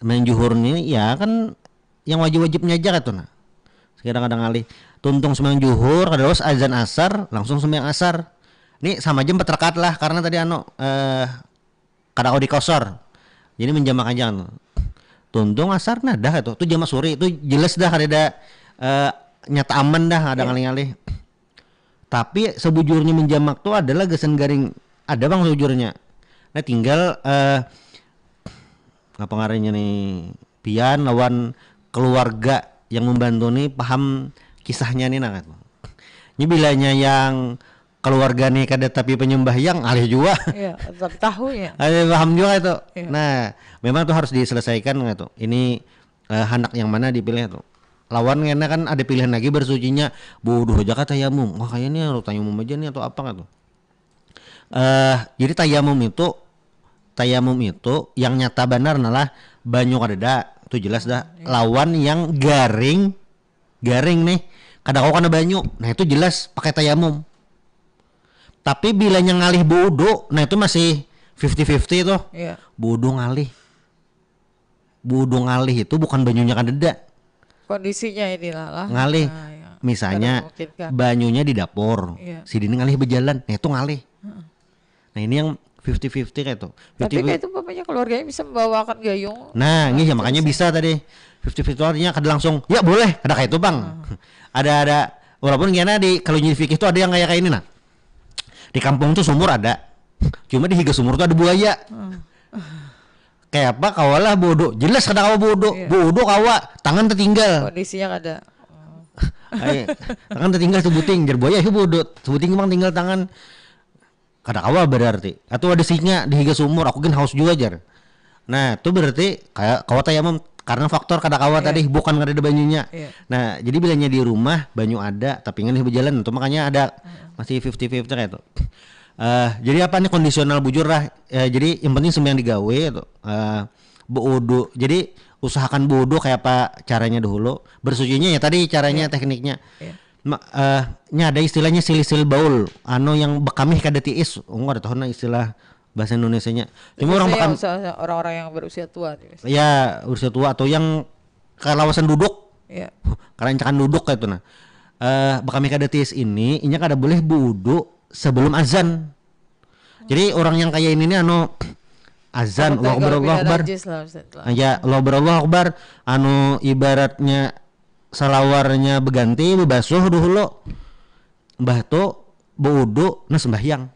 Sembahyang juhur nih ya kan yang wajib-wajibnya aja kayak itu nah. Sekarang ada ngalih. Tuntung sembahyang juhur, kada luas azan asar, langsung sembahyang asar. Ini sama aja empat rakaat lah karena tadi anu eh kada kawa dikosor. Jadi menjamak aja anu. Tuntung asar nah dah itu. Itu jamak suri itu jelas dah kada ada eh, nyata aman dah ada ngalih-ngalih. Tapi sebujurnya menjamak tuh adalah gasan garing ada bang sebujurnya. Nah tinggal eh apa ngarannya nih pian lawan keluarga yang membantu nih paham kisahnya nih nah. Ini bilanya yang keluarga nih kada tapi penyembahyang alih jua. Iya, tapi tahu ya. Ada paham juga itu. Iya. Nah, memang itu harus diselesaikan gitu. Ini eh, handak yang mana dipilih tuh. Lawan ngena kan ada pilihan lagi bersucinya bodoh aja kah tayamum. Wah kayaknya harus tayamum aja nih atau apa gitu. Eh, jadi tayamum itu tayamum itu yang nyata benar adalah banyu kadada. Itu jelas dah. Lawan yang garing garing nih kada kau kena banyu. Nah, itu jelas pakai tayamum. Tapi bilanya ngalih beudu, nah itu masih fifty fifty tuh. Iya. Beudu ngalih. Beudu ngalih itu bukan banyunya kadada. Kondisinya inilah lah. Ngalih. Nah, ya. Misalnya Kada memungkinkan. Banyunya di dapur. Iya. Sidin ngalih bejalan. Nah, itu ngalih. Nah, ini yang fifty fifty kayak itu. Tapi Fifty kayak itu umpamanya keluarganya bisa membawakan gayung. Nah, ini ya makanya bisa tadi fifty fifty artinya kada langsung ya boleh, kada kayak itu bang. Ada ada walaupun kena di kalau jadi fikih itu ada yang kayak kayak ini nah. Di kampung tuh sumur ada, cuma di higa sumur tuh ada buaya. Kayak apa kawalah bodoh, jelas kada kawa bodoh, Iya. Bodoh kawa, tangan tertinggal. Kondisinya kada. Ay, tangan tertinggal sebuting, jar buaya itu bodoh, sebuting emang tinggal tangan. Kada kawa berarti. Atau ada singa di higa sumur, aku gin haus juga jar. Nah, itu berarti kayak kawa tayamum karena faktor kada kawa tadi bukan kada ada banyunya. Iya. Nah, jadi bilanya di rumah banyu ada, tapi ngalih berjalan itu makanya ada masih fifty fifty kayak itu. Eh, jadi apa nih kondisional bujur lah. Eh, jadi yang penting sembahyang digawe itu. Eh, beudu. Jadi usahakan beudu kayak apa caranya dahulu. Bersucinya ya tadi caranya tekniknya. Iya. Ma, eh, nya ada istilahnya silih-silih baul, anu yang bekamih kada tiis. Ungku ada tahu nah istilah bahasa Indonesianya. Cuma orang Biasanya bekam, usaha- orang-orang yang berusia tua nih. Ya, usia tua atau yang kalawasan duduk, Ya. karancakan duduk kayak itu nah. Eh, bekamih kada tiis ini, inya kada boleh buudu sebelum azan. Jadi orang yang kayak ini nih anu azan, Takut Allahu Akbar, terganggu Allahu Akbar. Najis lah, Ustaz, lah. Ya, Allahu Akbar, Allahu Akbar. Anu ibaratnya salawarnya beganti, bebasuh dulu. Mbah tu beudu, nah sembahyang.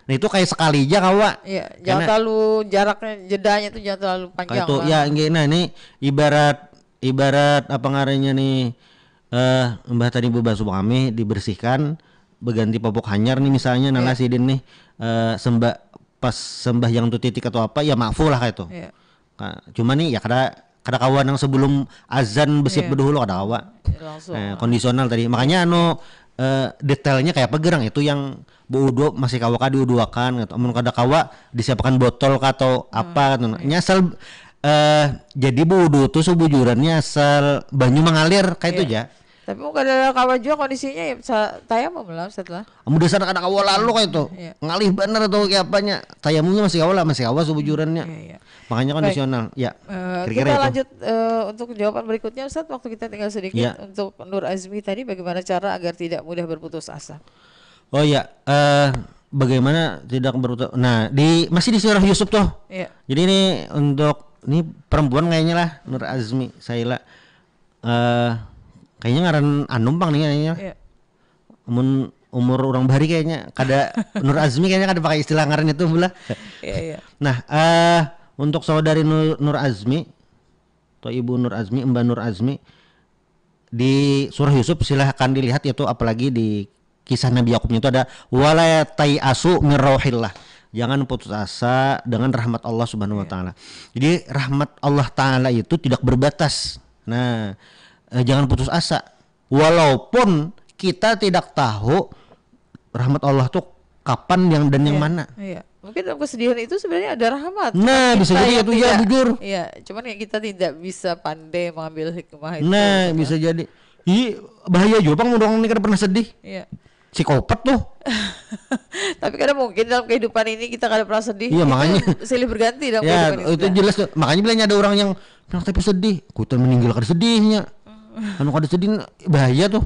Nah itu kayak sekali aja kawa. Iya, jangan Karena- terlalu jaraknya, jedanya tuh jangan terlalu panjang. Kayak itu Lah. Ya, nggih, nah ini ibarat ibarat apa ngarannya nih, eh Mbah tadi bebasuh kami dibersihkan, beganti popok hanyar nih misalnya, nah Iya. lah sidin nih, eh sembah pas sembahyang tuh titik atau apa ya maafu lah kayak itu. Iya. Nah, cuma nih ya kada kada kawa nang sebelum azan besiap Iya. bedahulu kada kawa. Ya, langsung. Eh, kondisional tadi. Makanya anu eh, detailnya kayak apa gerang itu yang beudu masih kawa kah diuduakan gitu. Amun kada kawa disiapkan botol kah atau apa gitu. Nya asal eh jadi beudu tuh sebujurannya asal banyu mengalir kayak itu Iya. aja. Tapi mau kada kawa juga kondisinya ya sa- tayamum lah setelah. Amun dasar kada kawa lalu kayak itu. Iya. Ngalih bener atau kayak apanya. Tayamumnya masih kawa lah, masih kawa sebujurannya. Iya, iya. Makanya Baik. Kondisional. Ya. Eh, Kira-kira kita itu. Lanjut eh, untuk jawaban berikutnya, Ustaz. Waktu kita tinggal sedikit. Ya. Untuk Nur Azmi tadi, bagaimana cara agar tidak mudah berputus asa? Oh ya, eh bagaimana tidak berputus? Nah, di masih di surah Yusuf tuh. Iya. Jadi ini untuk ini perempuan kayaknya lah, Nur Azmi, Saila. Eh kayaknya ngaran anum pang nih kayaknya. Iya. Mun umur orang bahari kayaknya kada Nur Azmi kayaknya kada pakai istilah ngaran itu bula. Iya, iya. Nah, eh untuk saudari Nur, Nur Azmi atau Ibu Nur Azmi, Mbak Nur Azmi, di surah Yusuf silahkan dilihat itu, apalagi di kisah Nabi Yakubnya itu ada wala tayasu min rauhillah. Jangan putus asa dengan rahmat Allah Subhanahu wa taala. Jadi rahmat Allah taala itu tidak berbatas. Nah, eh, jangan putus asa. Walaupun kita tidak tahu rahmat Allah tuh kapan yang dan yang Iya, mana. Iya. Mungkin dalam kesedihan itu sebenarnya ada rahmat. Nah, Cuman bisa kita jadi yang itu ya, tidak- bujur. Iya, cuman ya kita tidak bisa pandai mengambil hikmah itu. Nah, Gitu. Bisa jadi. Ih, bahaya juga pang mun orang ini kada pernah sedih. Iya. Psikopat tuh. Tapi kadang mungkin dalam kehidupan ini kita kada pernah sedih. Iya, Itu makanya. Silih berganti dalam Ya, kehidupan ini. Itu jelas tuh. Makanya bilanya ada orang yang bilang tapi sedih, kuitan meninggal kada sedihnya. Anu kada sedih bahaya tuh.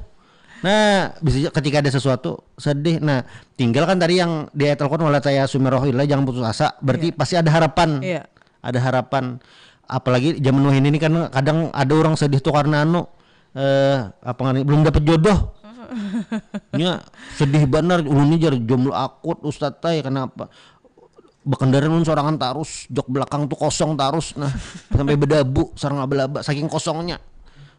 Nah, bisa aja ketika ada sesuatu sedih. Nah, tinggal kan tadi yang di ayat Al-Quran wala tayasu min rauhillah, jangan putus asa. Berarti Iya. Pasti ada harapan. Iya. Ada harapan. Apalagi zaman wahini ini kan kadang ada orang sedih tuh karena anu eh apa ngarannya belum dapat jodoh. Nya sedih benar ulun ini jar jomblo akut Ustaz tay, kenapa? Bekendaraan ulun sorangan tarus, jok belakang tuh kosong tarus nah sampai bedabu sarang laba-laba saking kosongnya.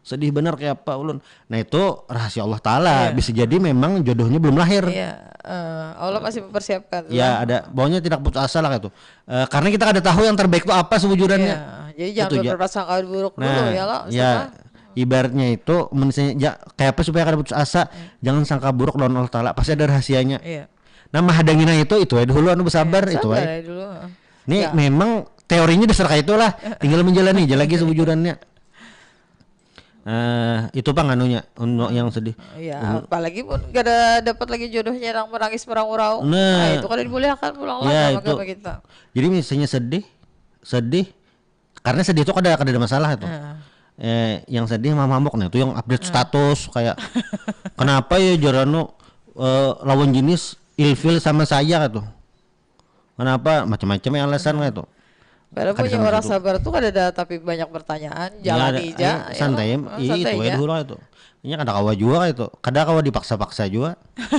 Sedih benar kayak apa ulun. Nah itu rahasia Allah Taala. Iya. Bisa jadi memang jodohnya belum lahir. Iya, eh, Allah masih mempersiapkan. Ya Lah. Ada pokoknya tidak putus asa lah gitu. Eh, karena kita kada tahu yang terbaik itu apa sebujurannya. Iya, jadi jangan Itu ja. Berprasangka buruk dulu Nah, ya lah. Ya, ibaratnya itu misalnya ja, kayak apa supaya kada putus asa? Jangan sangka buruk lawan Allah Taala. Pasti ada rahasianya. Iya. Nah, mahadangina itu itu aja dulu anu bersabar Iya, itu sabar aja. Aja dulu. Ini Ya. Memang teorinya dasar kayak itulah. Tinggal menjalani aja lagi sebujurannya. Eh, itu pang anunya untuk yang sedih. Iya, apalagi pun kada dapat lagi jodohnya yang menangis merau-rau. Nah. Itu kada dibolehkan pulang lah Ya, dalam itu. Agama kita. Jadi misalnya sedih, sedih karena sedih itu kada kada ada masalah itu. Nah. Eh, yang sedih mah mabuk nah itu yang update status kayak kenapa ya jarano eh, lawan jenis ilfil sama saya gitu. Kenapa macam-macam ya alasan kayak itu. Padahal Kada punya sama orang situ. Sabar tuh kada ada tapi banyak pertanyaan, Ya, jalani ada- aja. eh, santai, Ya, iya, santai itu aja aja. Dulu itu. Ini kada kawa juga itu. Kada kawa dipaksa-paksa juga.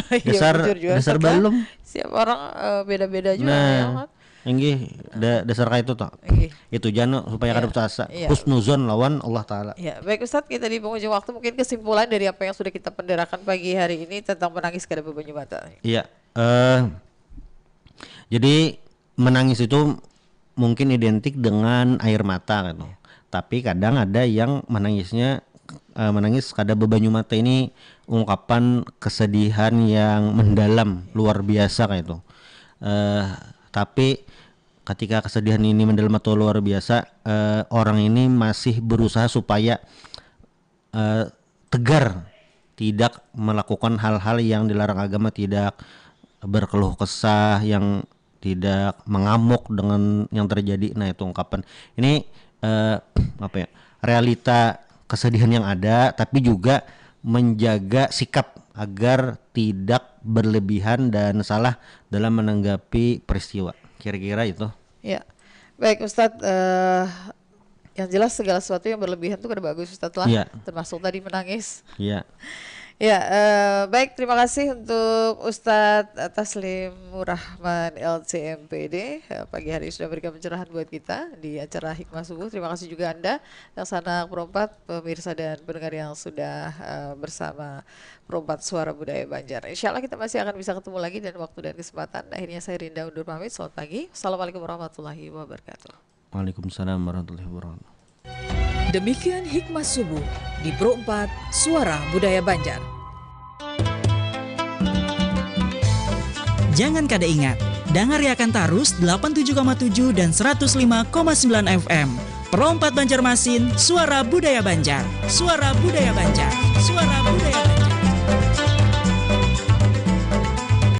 Iya, Dasar bujur juga, dasar Ustaz, balum. Setiap orang eh, beda-beda juga Nah, ya kan. Inggih, da- dasar kayak itu toh. Inggih. Itu jano supaya kada putus asa. Iya. Husnuzon lawan Allah Taala. Ya, baik Ustadz, kita di penghujung waktu mungkin kesimpulan dari apa yang sudah kita penderakan pagi hari ini tentang menangis kada bebanyu mata. Iya. Eh jadi menangis itu mungkin identik dengan air mata gitu. Tapi kadang ada yang menangisnya eh, menangis kada bebanyu mata ini ungkapan kesedihan yang mendalam luar biasa kayak itu. Eh tapi ketika kesedihan ini mendalam atau luar biasa, eh, orang ini masih berusaha supaya eh, tegar, tidak melakukan hal-hal yang dilarang agama, tidak berkeluh kesah, yang tidak mengamuk dengan yang terjadi. Nah, itu ungkapan ini, eh, apa ya, realita kesedihan yang ada, tapi juga menjaga sikap agar tidak berlebihan dan salah dalam menanggapi peristiwa. Kira-kira itu. Ya, baik Ustadz. Eh, yang jelas segala sesuatu yang berlebihan itu kada bagus, Ustadz lah. Iya. Termasuk tadi menangis. Ya. Ya, eh, baik, terima kasih untuk Ustadz Taslim Rahman, L C M P D. Eh, pagi hari sudah memberikan pencerahan buat kita di acara Hikmah Subuh. Terima kasih juga Anda, Laksanak Perompat, pemirsa dan pendengar yang sudah, eh, bersama Perompat Suara Budaya Banjar. Insya Allah kita masih akan bisa ketemu lagi dan waktu dan kesempatan. Akhirnya saya Rinda undur pamit. Selamat pagi. Assalamualaikum warahmatullahi wabarakatuh. Waalaikumsalam warahmatullahi wabarakatuh. Demikian Hikmah Subuh di Pro empat Suara Budaya Banjar. Jangan kada ingat, dangariakan tarus delapan tujuh koma tujuh dan seratus lima koma sembilan F M. Pro empat Banjarmasin, Suara Budaya Banjar. Suara Budaya Banjar. Suara Budaya Banjar.